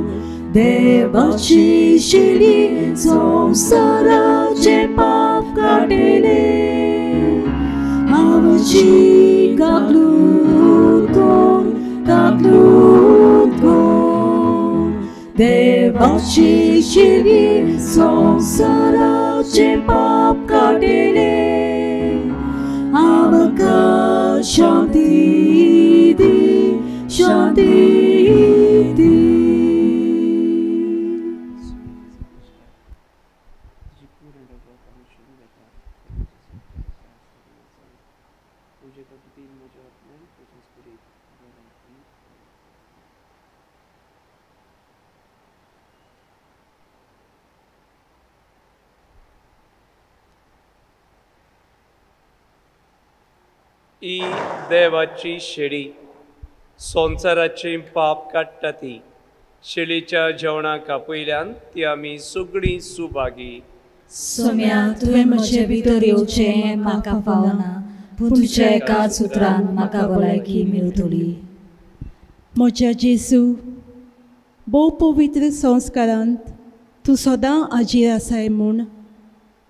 देवाची शिली संवसाराचें पाप काडटलें, आमची काकलूत कोर, काकलूत कोर. देवाची शिली संवसाराचें पाप काडटलें, आमकां शांती दी, शांती दी. ही देवाची शेळी संवसाराचें पाप काडटा ती शेळीच्या जेवणाक आपयल्यान ती आमी सगळीं सुभागी. सोम्या, तुवें म्हजे भितर येवचें हें म्हाका फावना, पूण तुज्या एकाच उतरान म्हाका भलायकी मेळटली. म्हज्या जेजू, भोव पवित्र संस्कारांत तूं सदां हाजीर आसाय म्हूण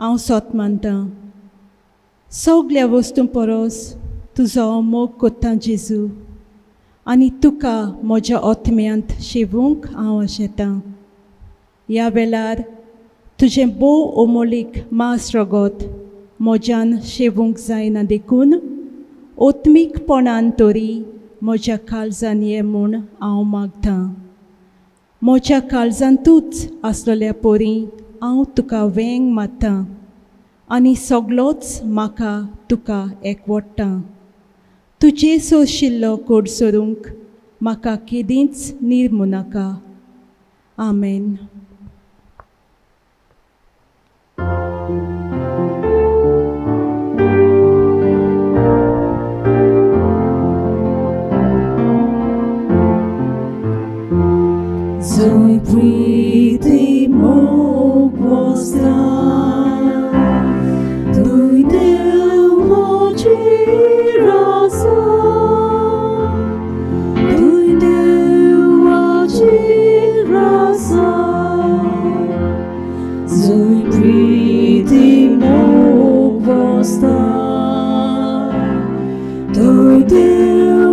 हांव सोत मानतां. सगल्या वस्तूं परस तुजो हांव मोग कोत्तां जेजू, आनी तुका म्हज्या आत्म्यांत शेवूंक हांव आशेतां. ह्या वेळार तुजें भोव अमोलीक मांस रगत म्हज्यान शेवूंक जायना देखून आत्मीकपणान तरी म्हज्या काळजान ये म्हूण हांव मागतां. म्हज्या काळजांतूच आसलेल्या परी हांव तुका वेंग मारतां आनी सगलोच म्हाका तुका एकवडटा. तुजे सोशिल्लो कोड सोरूंक म्हाका केदींच निर्मू नाका. आमेन. Zoe priti mog vosta, Tui deu girasa, Tui deu girasa, Zoe priti mog vosta, Tui deu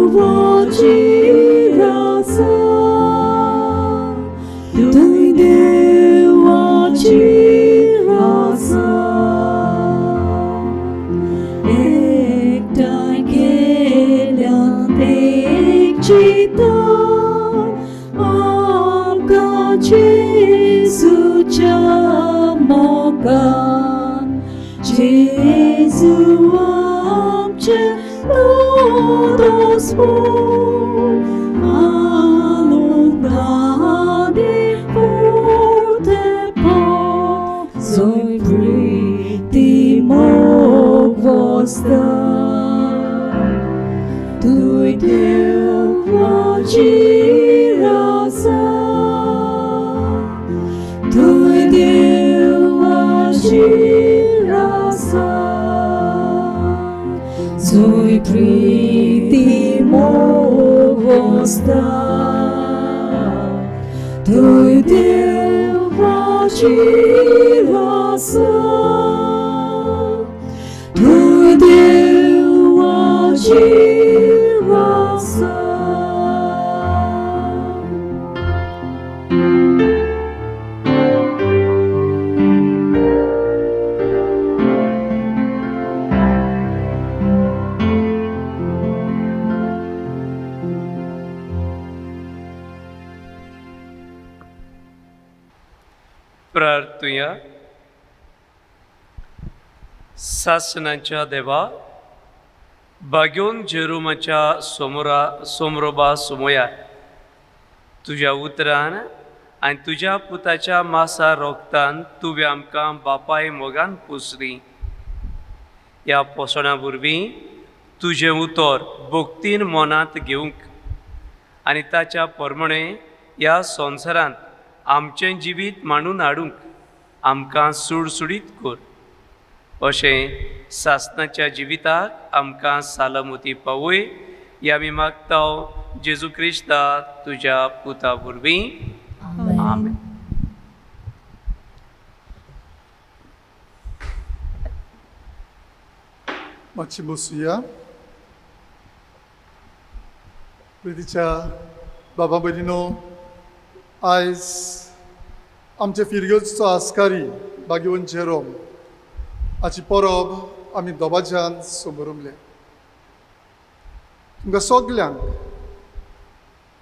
girasa. Tui deu girasa, ektai kelian ek chitan, amka Jesu chamokan, Jesu amche todos por Zoe priti mog vosta, Tui deu girasa, Tui deu girasa, Zoe priti mog vosta, Tui deu girasa, Tui deu girasa. प्रार्थुया. सासनाच्या देवा, बाग्योन जेरुमाच्या सोमरा सोमरोबा सुमोया तुज्या उतरान आनी तुज्या पुताच्या मासा रोगतान तुवें आमकां बापाय मोगान पुसली. ह्या पोसणां वरवीं तुजें उतर भक्तीन मनांत घेवंक आनी ताच्या प्रमाणे ह्या संवसारांत आमचें जिवीत मांडून हाडूंक आमकां सुडसुडीत कर. अशें सासनाच्या जिविताक आमकां सालमती पावय ह्या आमी मागता जेजू क्रिस्ता तुज्या पुता वरवीं. आमेन. मातशी बसुया. प्रितीच्या बाबा भयणीनो, आयज आमचे फिरगेचो आस्कारी बागेवन जेरोम हाची परब आमी दोबाज्यान समोरमले. तुमकां सगल्यांक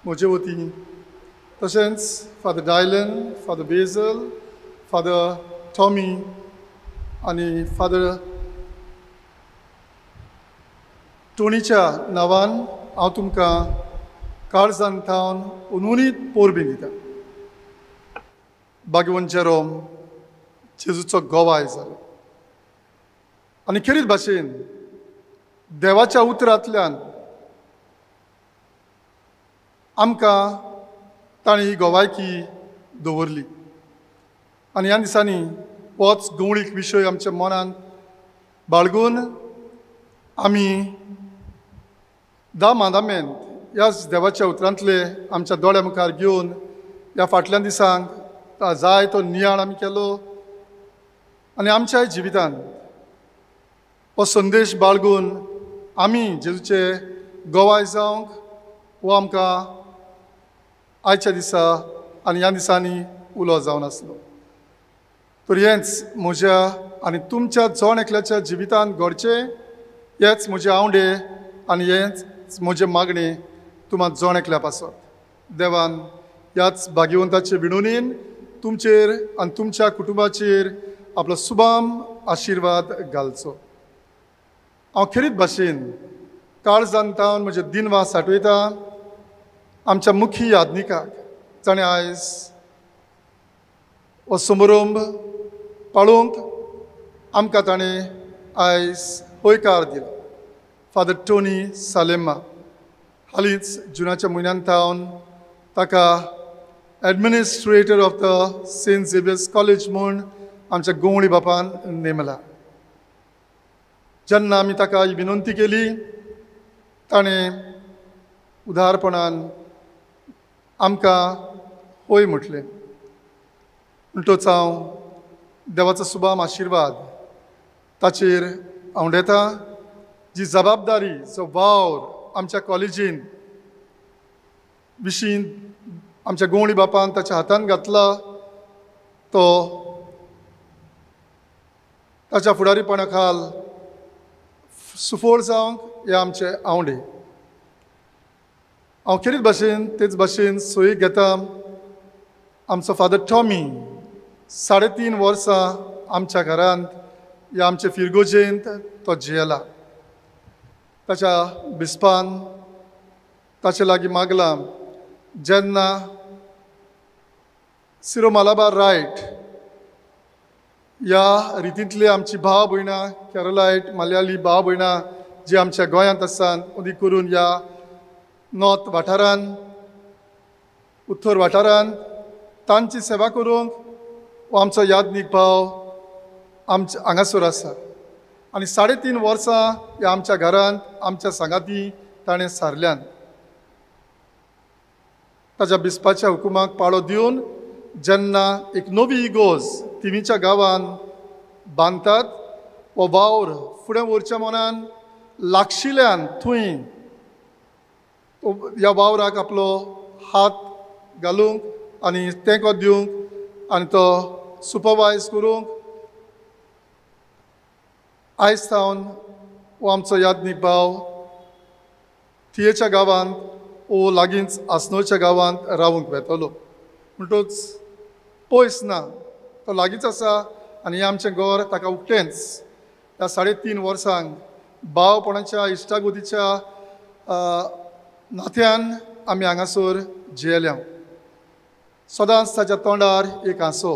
म्हजे वतीन, तशेंच Father Dylan, Father Basil, Father Tommy आनी फादर टोनीच्या नांवान हांव तुमकां काळजान थावन उनउनीत परबीं दिता. बागेवन जेरोम जेजूचो गवाय जालो आनी खेरीत भाशेन देवाच्या उतरांतल्यान आमकां ताणें ही गवायकी दवरली. आनी ह्या दिसांनी होच गवळीक विशय आमच्या मनांत बाळगून आमी दा मांदामेंत ह्याच देवाच्या उतरांतले आमच्या दोळ्या मुखार घेवन ह्या फाटल्या दिसांक जाय तो नियाळ आमी केलो आनी आमच्याय जिवितांत हो संदेश बाळगून आमी जेजूचे गवाय जावंक हो आमकां आयच्या दिसा आनी ह्या दिसांनी उलो जावन आसलो. तर हेंच म्हज्या आनी तुमच्या जण एकल्याच्या जिवितांत घडचें, हेंच म्हजें आवडे आनी हेंच म्हजें मागणें तुमकां जण एकल्या पासत. देवान ह्याच भाग्यवंताचे विणोनीन तुमचेर आनी तुमच्या कुटुंबाचेर आपलो सुबाम आशिर्वाद घालचो. हांव खेरीत भाशेन काळजान तावन म्हजे दिनवास आठवयता आमच्या मुखी यादनिकाक ताणें आयज हो समारंभ पाळोवंक आमकां ताणें आयज हयकार दिलो. फादर टोनी सालेमा हालींच जुनाच्या म्हयन्यान थावन ताका administrator of the Saint Xavier's college म्हूण आमच्या गोंवळी बापान नेमला. जेन्ना आमी ताका ही विनंती केली ताणें उदारपणान आमकां हय म्हटलें. म्हणटच हांव देवाचो सुबाम आशिर्वाद ताचेर आंवडेता. जी जबाबदारी जो वावर आमच्या कॉलेजीन विशीं आमच्या गोंवळी बापान ताच्या हातान घातला तो ताच्या फुडारीपणा खाल सुफळ जावंक हे आमचे आंवडे. हांव खेरीत भाशेन तेच भाशेन सोयी घेता आमचो फादर टॉमी 3.5 वर्सां आमच्या घरांत ह्या आमचे फिरगोजेंत तो जियेला. ताच्या बिस्पान ताचे लागीं मागलां जेन्ना सिरो मालाबार रायट ह्या रितींतली आमची भाव भयणां केरलायट मलयाली भाव भयणां जी आमच्या गोंयांत आसात अदीक करून ह्या नॉर्थ वाठारान उत्तर वाठारान तांची सेवा करूंक हो आमचो यादनीक भाव आमच्या हांगासर आसा आनी 3.5 वर्सां ह्या आमच्या घरांत आमच्या सांगाती ताणें सारल्यान. ताच्या बिस्पाच्या हुकुमाक पाळो दिवन जेन्ना एक नवी इगोज तिवीच्या गांवान बांदतात हो वावर फुडें व्हरच्या मनान लागशिल्ल्यान थंय ह्या वावराक आपलो हात घालूंक आनी तेंको दिवंक आनी तो सुपरवायज करूंक आयज सावन हो आमचो यादनीक भाव थियेच्या गांवांत ओ लागींच आसनोच्या गांवांत रावूंक वेतलो. म्हणटच पयस ना, तो लागींच आसा आनी हें आमचें घर ताका उक्तेंच. ह्या 3.5 वर्सांक भावपणाच्या इश्टागोतीच्या नात्यान आमी हांगासर जियेल्या. सदांच ताच्या तोंडार एक हांसो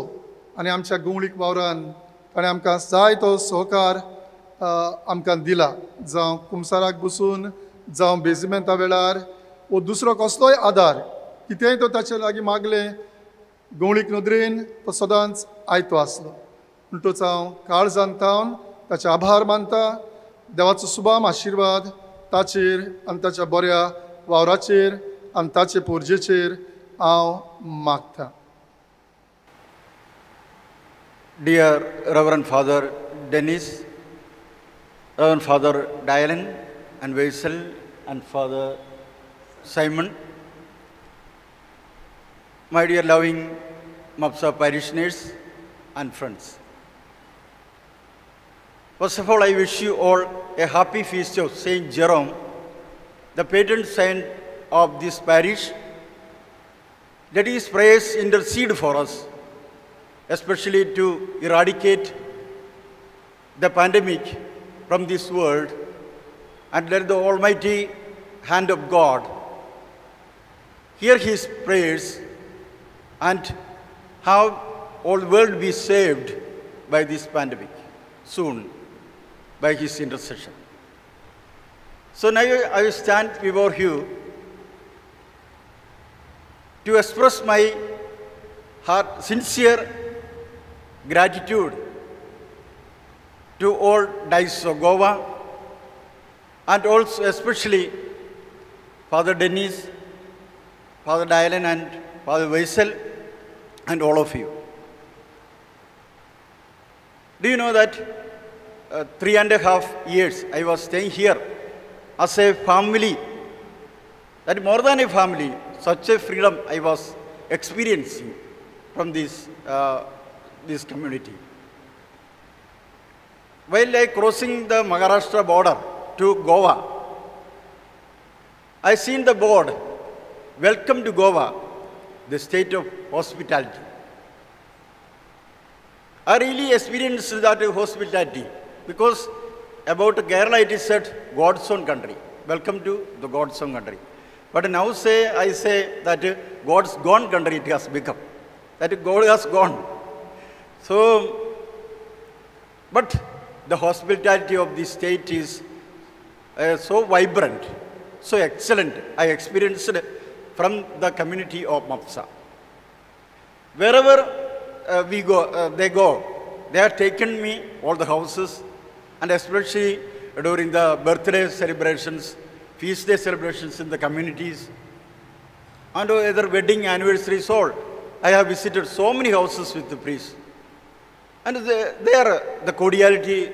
आनी आमच्या गोंवळीक वावरान ताणें आमकां जाय तो सहकार आमकां दिला. जावं कुमसाराक बसून, जावं बेजिमेंता वेळार वो दुसरो कसलोय आदार कितेंय तो ताचे लागीं मागलें गोंवळीक नदरेन तो सदांच आयतो आसलो. म्हणटच हांव काळजान तावन ताचे आभार मानता. देवाचो सुबाम आशिर्वाद ताचेर आनी ताच्या बऱ्या वावराचेर आनी ताचे पोरजेचेर हांव मागता. Dear Reverend Father Dennis, Reverend Father Dylan and Vaisal and Father Simon, my dear loving Mapsa parishioners and friends. First of all, I wish you all a happy feast of Saint Jerome, the patron saint of this parish. Let his prayers intercede for us, especially to eradicate the pandemic from this world, and let the almighty hand of God hear his prayers and have all world be saved by this pandemic soon by his intercession. So now I will stand before you to express my heart sincere gratitude to all Diocese of Goa and also especially Father Dennis, Father Dylan and Father Vaisal and all of you. Do you know that 3.5 years I was staying here as a family, that more than a family, such a freedom I was experiencing from this, this community. While I crossing the Maharashtra border to Goa, I seen the board, "Welcome to Goa, the state of hospitality." I really experienced that hospitality because about Kerala it is said God's own country, Welcome to the God's own country. But now I say that God's gone country it has become. That God has gone. So, but the hospitality of this state is so vibrant, so excellent. I experienced from the community of Mapsa. Wherever we go, they go, they have taken me all the houses, and especially during the birthday celebrations, feast day celebrations in the communities, and other wedding anniversaries all. I have visited so many houses with the priests. And there, the cordiality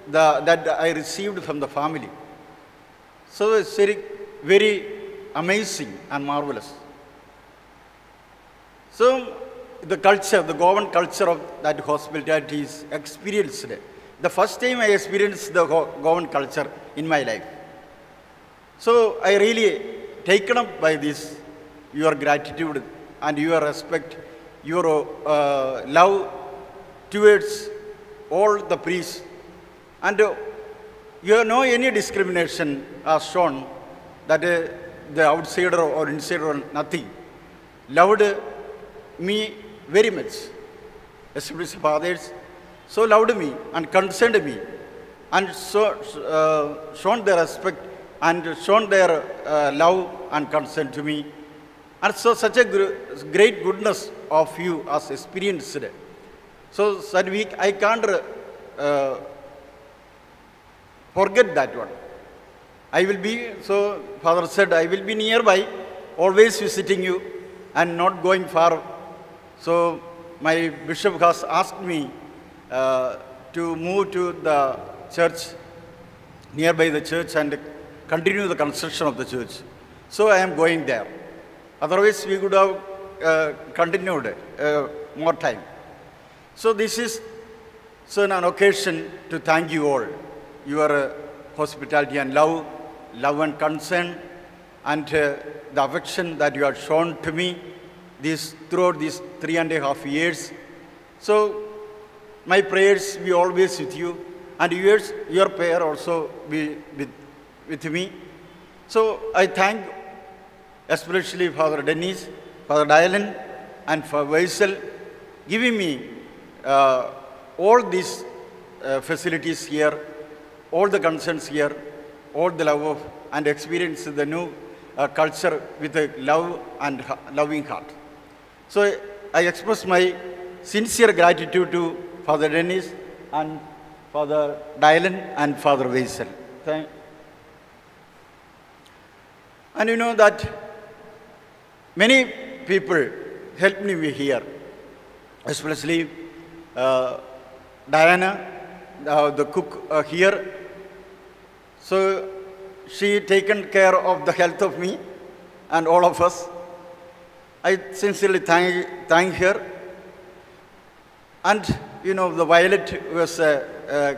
that I received from the family. So it's very, very amazing and marvelous. So the culture, the Goan culture of that hospitality is experienced. The first time I experienced the Goan culture in my life. So I really taken up by this, your gratitude and your respect, your love towards all the priests. And you have no any discrimination as shown that the outsider or insider or nothing. Loved me very much, especially fathers, so loved me and concerned me, and so shown their respect and shown their love and concern to me. And so such a great goodness of you as experienced. So that week I can't forget that one. I will be, so Father said, I will be nearby, always visiting you and not going far. So my bishop has asked me to move to the church, nearby the church, and continue the construction of the church. So I am going there. Otherwise, we could have continued more time. So this is so an occasion to thank you all, your hospitality and love, love and concern, and the affection that you have shown to me this throughout these 3.5 years. So my prayers be always with you, and yours, your prayer also be with me. So I thank especially Father Dennis, Father Dylan, and Father Vaisal, giving me all these facilities here, all the concerns here, all the love of and experience the new culture with a love and loving heart. So I express my sincere gratitude to Father Dennis and Father Dylan and Father Vaisal. And you know that many people helped me here, especially Diana, the cook here. So she taken care of the health of me and all of us. I sincerely thank her. And you know, the Violet was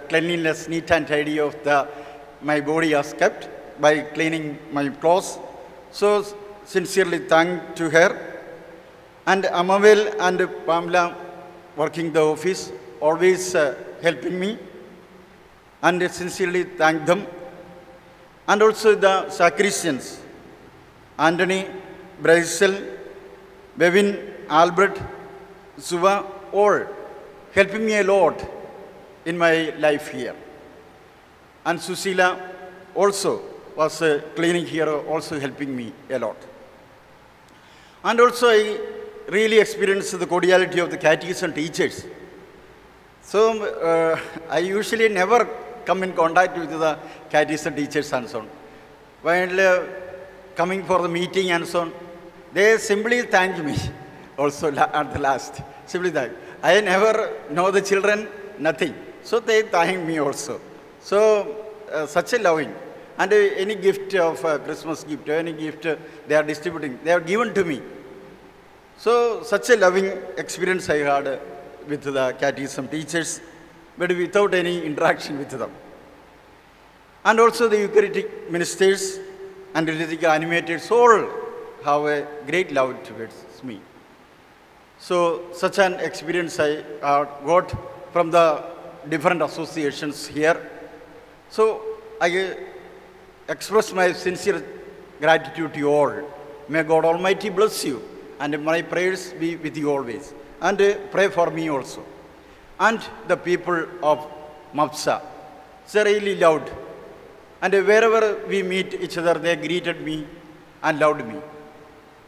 cleanliness, neat and tidy of the my body has kept by cleaning my clothes. So sincerely thank to her. And Amavel and Pamela working the office, always helping me, and sincerely thank them. And also the sacristans, Anthony, Braisel, Bevin, Albert, Suva, all helping me a lot in my life here. And Susila also was cleaning here, also helping me a lot. And also I really experienced the cordiality of the catechism and teachers. So I usually never come in contact with the catechism teachers and so on. While coming for the meeting and so on, they simply thank me also at the last. Simply thank. I never know the children, nothing. So they thank me also. So such a loving. And any gift of Christmas gift, any gift they are distributing, they are given to me. So such a loving experience I had with the catechism teachers, but without any interaction with them. And also the Eucharistic ministers and liturgical animators all have a great love towards me. So such an experience I got from the different associations here. So I express my sincere gratitude to you all. May God Almighty bless you, and my prayers be with you always. And pray for me also. And the people of Mapsa, they really loved. And wherever we meet each other, they greeted me and loved me.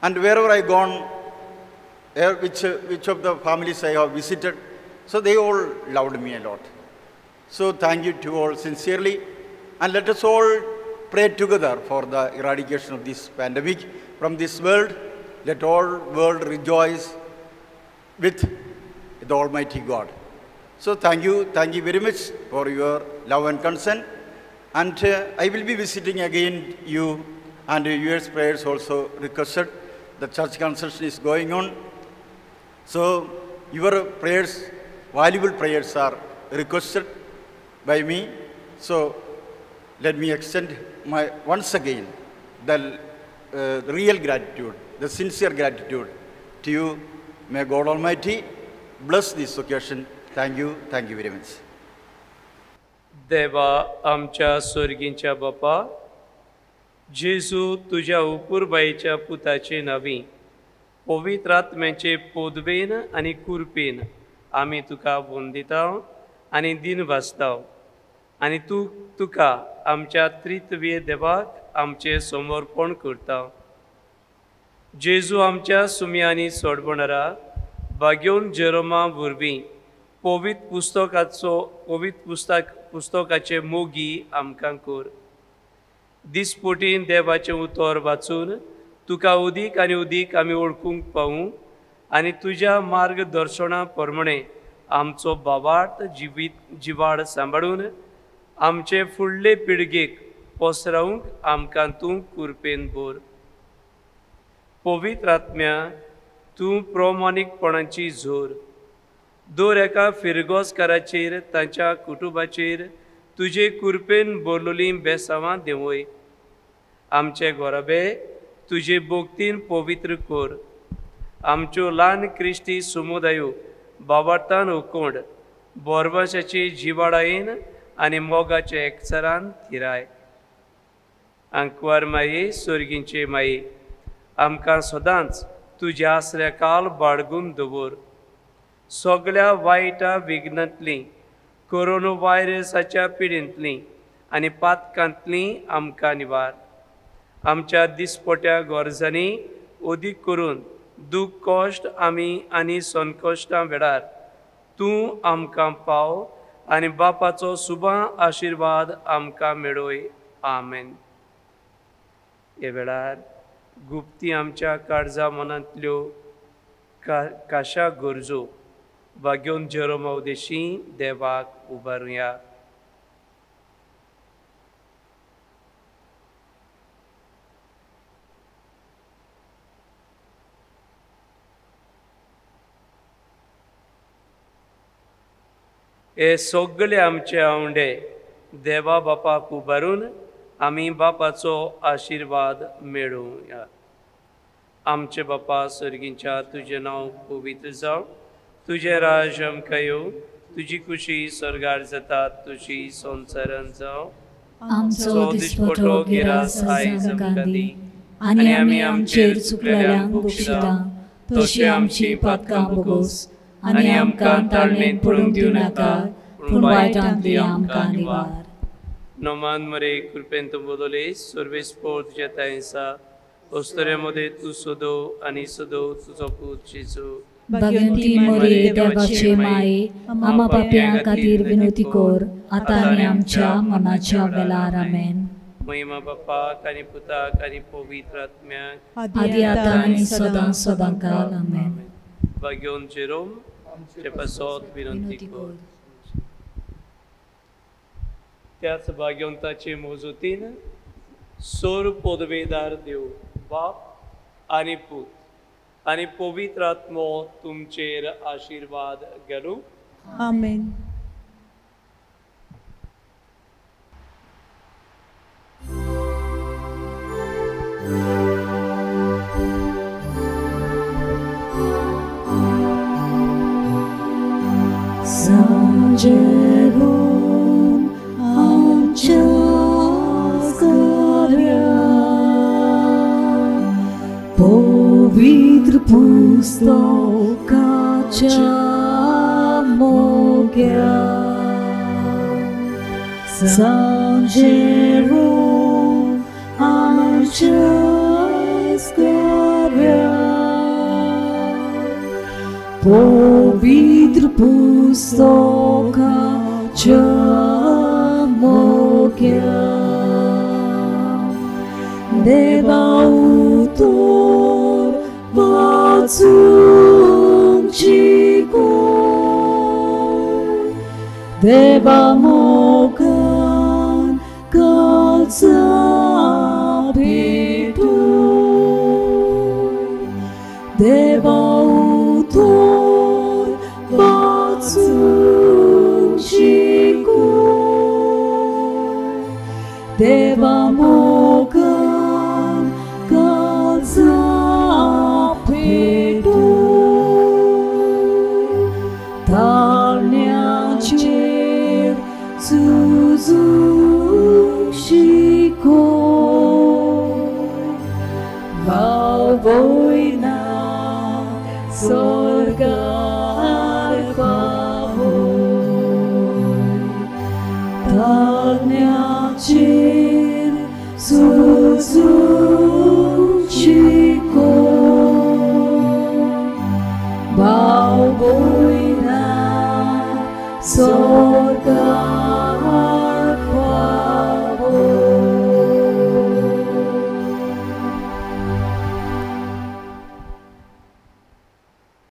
And wherever I gone, which of the families I have visited, so they all loved me a lot. So thank you to all sincerely. And let us all pray together for the eradication of this pandemic from this world. Let all world rejoice with the Almighty God. So thank you very much for your love and concern. And I will be visiting again you, and your prayers also requested. The church construction is going on. So your prayers, valuable prayers are requested by me. So let me extend my, once again, the real gratitude, the sincere gratitude to you. May God Almighty bless this occasion. Thank you very much. देवा आमच्या स्वर्गींच्या बापा, जेजू तुझ्या उपुरबाईच्या पुताचे नावी पवित्र आत्म्याचे पोदवेन आनी कुरपेन आमी तुका वंदिता आनी दिन भासता आनी तूं तुका आमच्या त्रित्वीय देवाक आमचें समर्पण करता. जेजू आमच्या सुम्यांनी सोडवणारा भाग्योन जेरोमा वरवीं पवित्र पुस्तकाचो पवित्र पुस्तकाचे मोगी आमकां कर. दिसपोटीन देवाचें उतर वाचून तुका उदीक आनी उदीक आमी वळखूंक पावूं आनी तुज्या मार्गदर्शना प्रमाणे आमचो बावार्थ जिवीत जिवाड सांबाळून आमचे फुडले पिळगेक पसरावंक आमकां तूं कुरपेन भर. पवित्र आत्म्या तूं प्रमाणीकपणाची जोर दर एका फिरगोजकाराचेर तांच्या कुटुंबाचेर तुजे कुरपेन भरलेलीं बेसांवां देंवय. आमचे घोराबे तुजे भक्तीन पवित्र कर. आमच्यो ल्हान क्रिस्ती समुदायो बाबार्तान उकोंड बोरवाशाची जिवाडायेन आनी मोगाचे एकचारान थिराय. आंकवार माये, सोर्गींचे माये, आमकां सदांच तुज्या आसऱ्या काल बाळगून दवर. सगळ्या वायटा विघ्नांतलीं, कोरोना व्हायरसाच्या पिडेंतलीं आनी पातकांतलीं आमकां निवार. आमच्या दिसपट्या गरजांनी अदीक करून दूख कश्ट आमी आनी संकश्टां वेळार तूं आमकां पाव आनी बापाचो सुबा आशिर्वाद आमकां मेळय. आमेन. हे वेळार गुप्ती आमच्या काळजा मनांतल्यो काशा गरजो भाग्योन जेरोमा उदेशी देवाक उबारुया. हे सगळे आमचे आवंडे देवा बापाक उबारून आमी बापाचो आशिर्वाद मेळोवया. आमचे बापा सर्गींच्या, तुजें नांव पवित्र जावं, तुजें राज आमकां येवं, तुजी खुशी स्वर्गार जाता तुजी संवसारान जावं. आमचो दिसपटो गिरास आयज आमकां दी आनी आमी आमचेर चुकलेल्यांक बक्षिता तशी आमची पातकां भोगोस आनी आमकां ताळमेन पडूंक दिवं नाका, पूण वायटांतली आमकां निवार. नमान मरे कृपेन तूं बदले सर्वेस्पोर तुज्या तांयसा अस्तुरे मदें तूं सदो आनी सदो तुजो पूत जेजू. भाग्यवंती मरे देवाचे माये, आमा पापयां खातीर विनवती कर आतां आनी आमच्या मनाच्या वेळार. आमेन. महिमा बापाक आनी पुताक आनी पवित्र आत्म्याक, आदी आतां आनी सदां सदां काल. आमेन. भाग्योन जेरोम आमचे पासत विनंती कर. त्याच भाग्यवंताचे मोजूतीन सोर पदवेदार देव बाप आनी पूत आनी पवित्र आत्मो तुमचेर आशिर्वाद घालूं. आमेन. San Jerome, आमच्या कर. पवित्र पुस्तकाच्या मोग्या San Jerome आमच्या स्कार्या पवित्र पुस्तकाच्या मोग्या देवा उतर वाचूंक शिकूं देवा मोगान काळजा भेटूं देवा उतर वाचूंक शिकूं देवा मोगान काळजा भेटूं ताळण्याचेर झुजूंक शिकूं बावयना स्वर्गार पावोय ताळण्याचेर झुजूंक शिकूं बावयना स्वर्गार.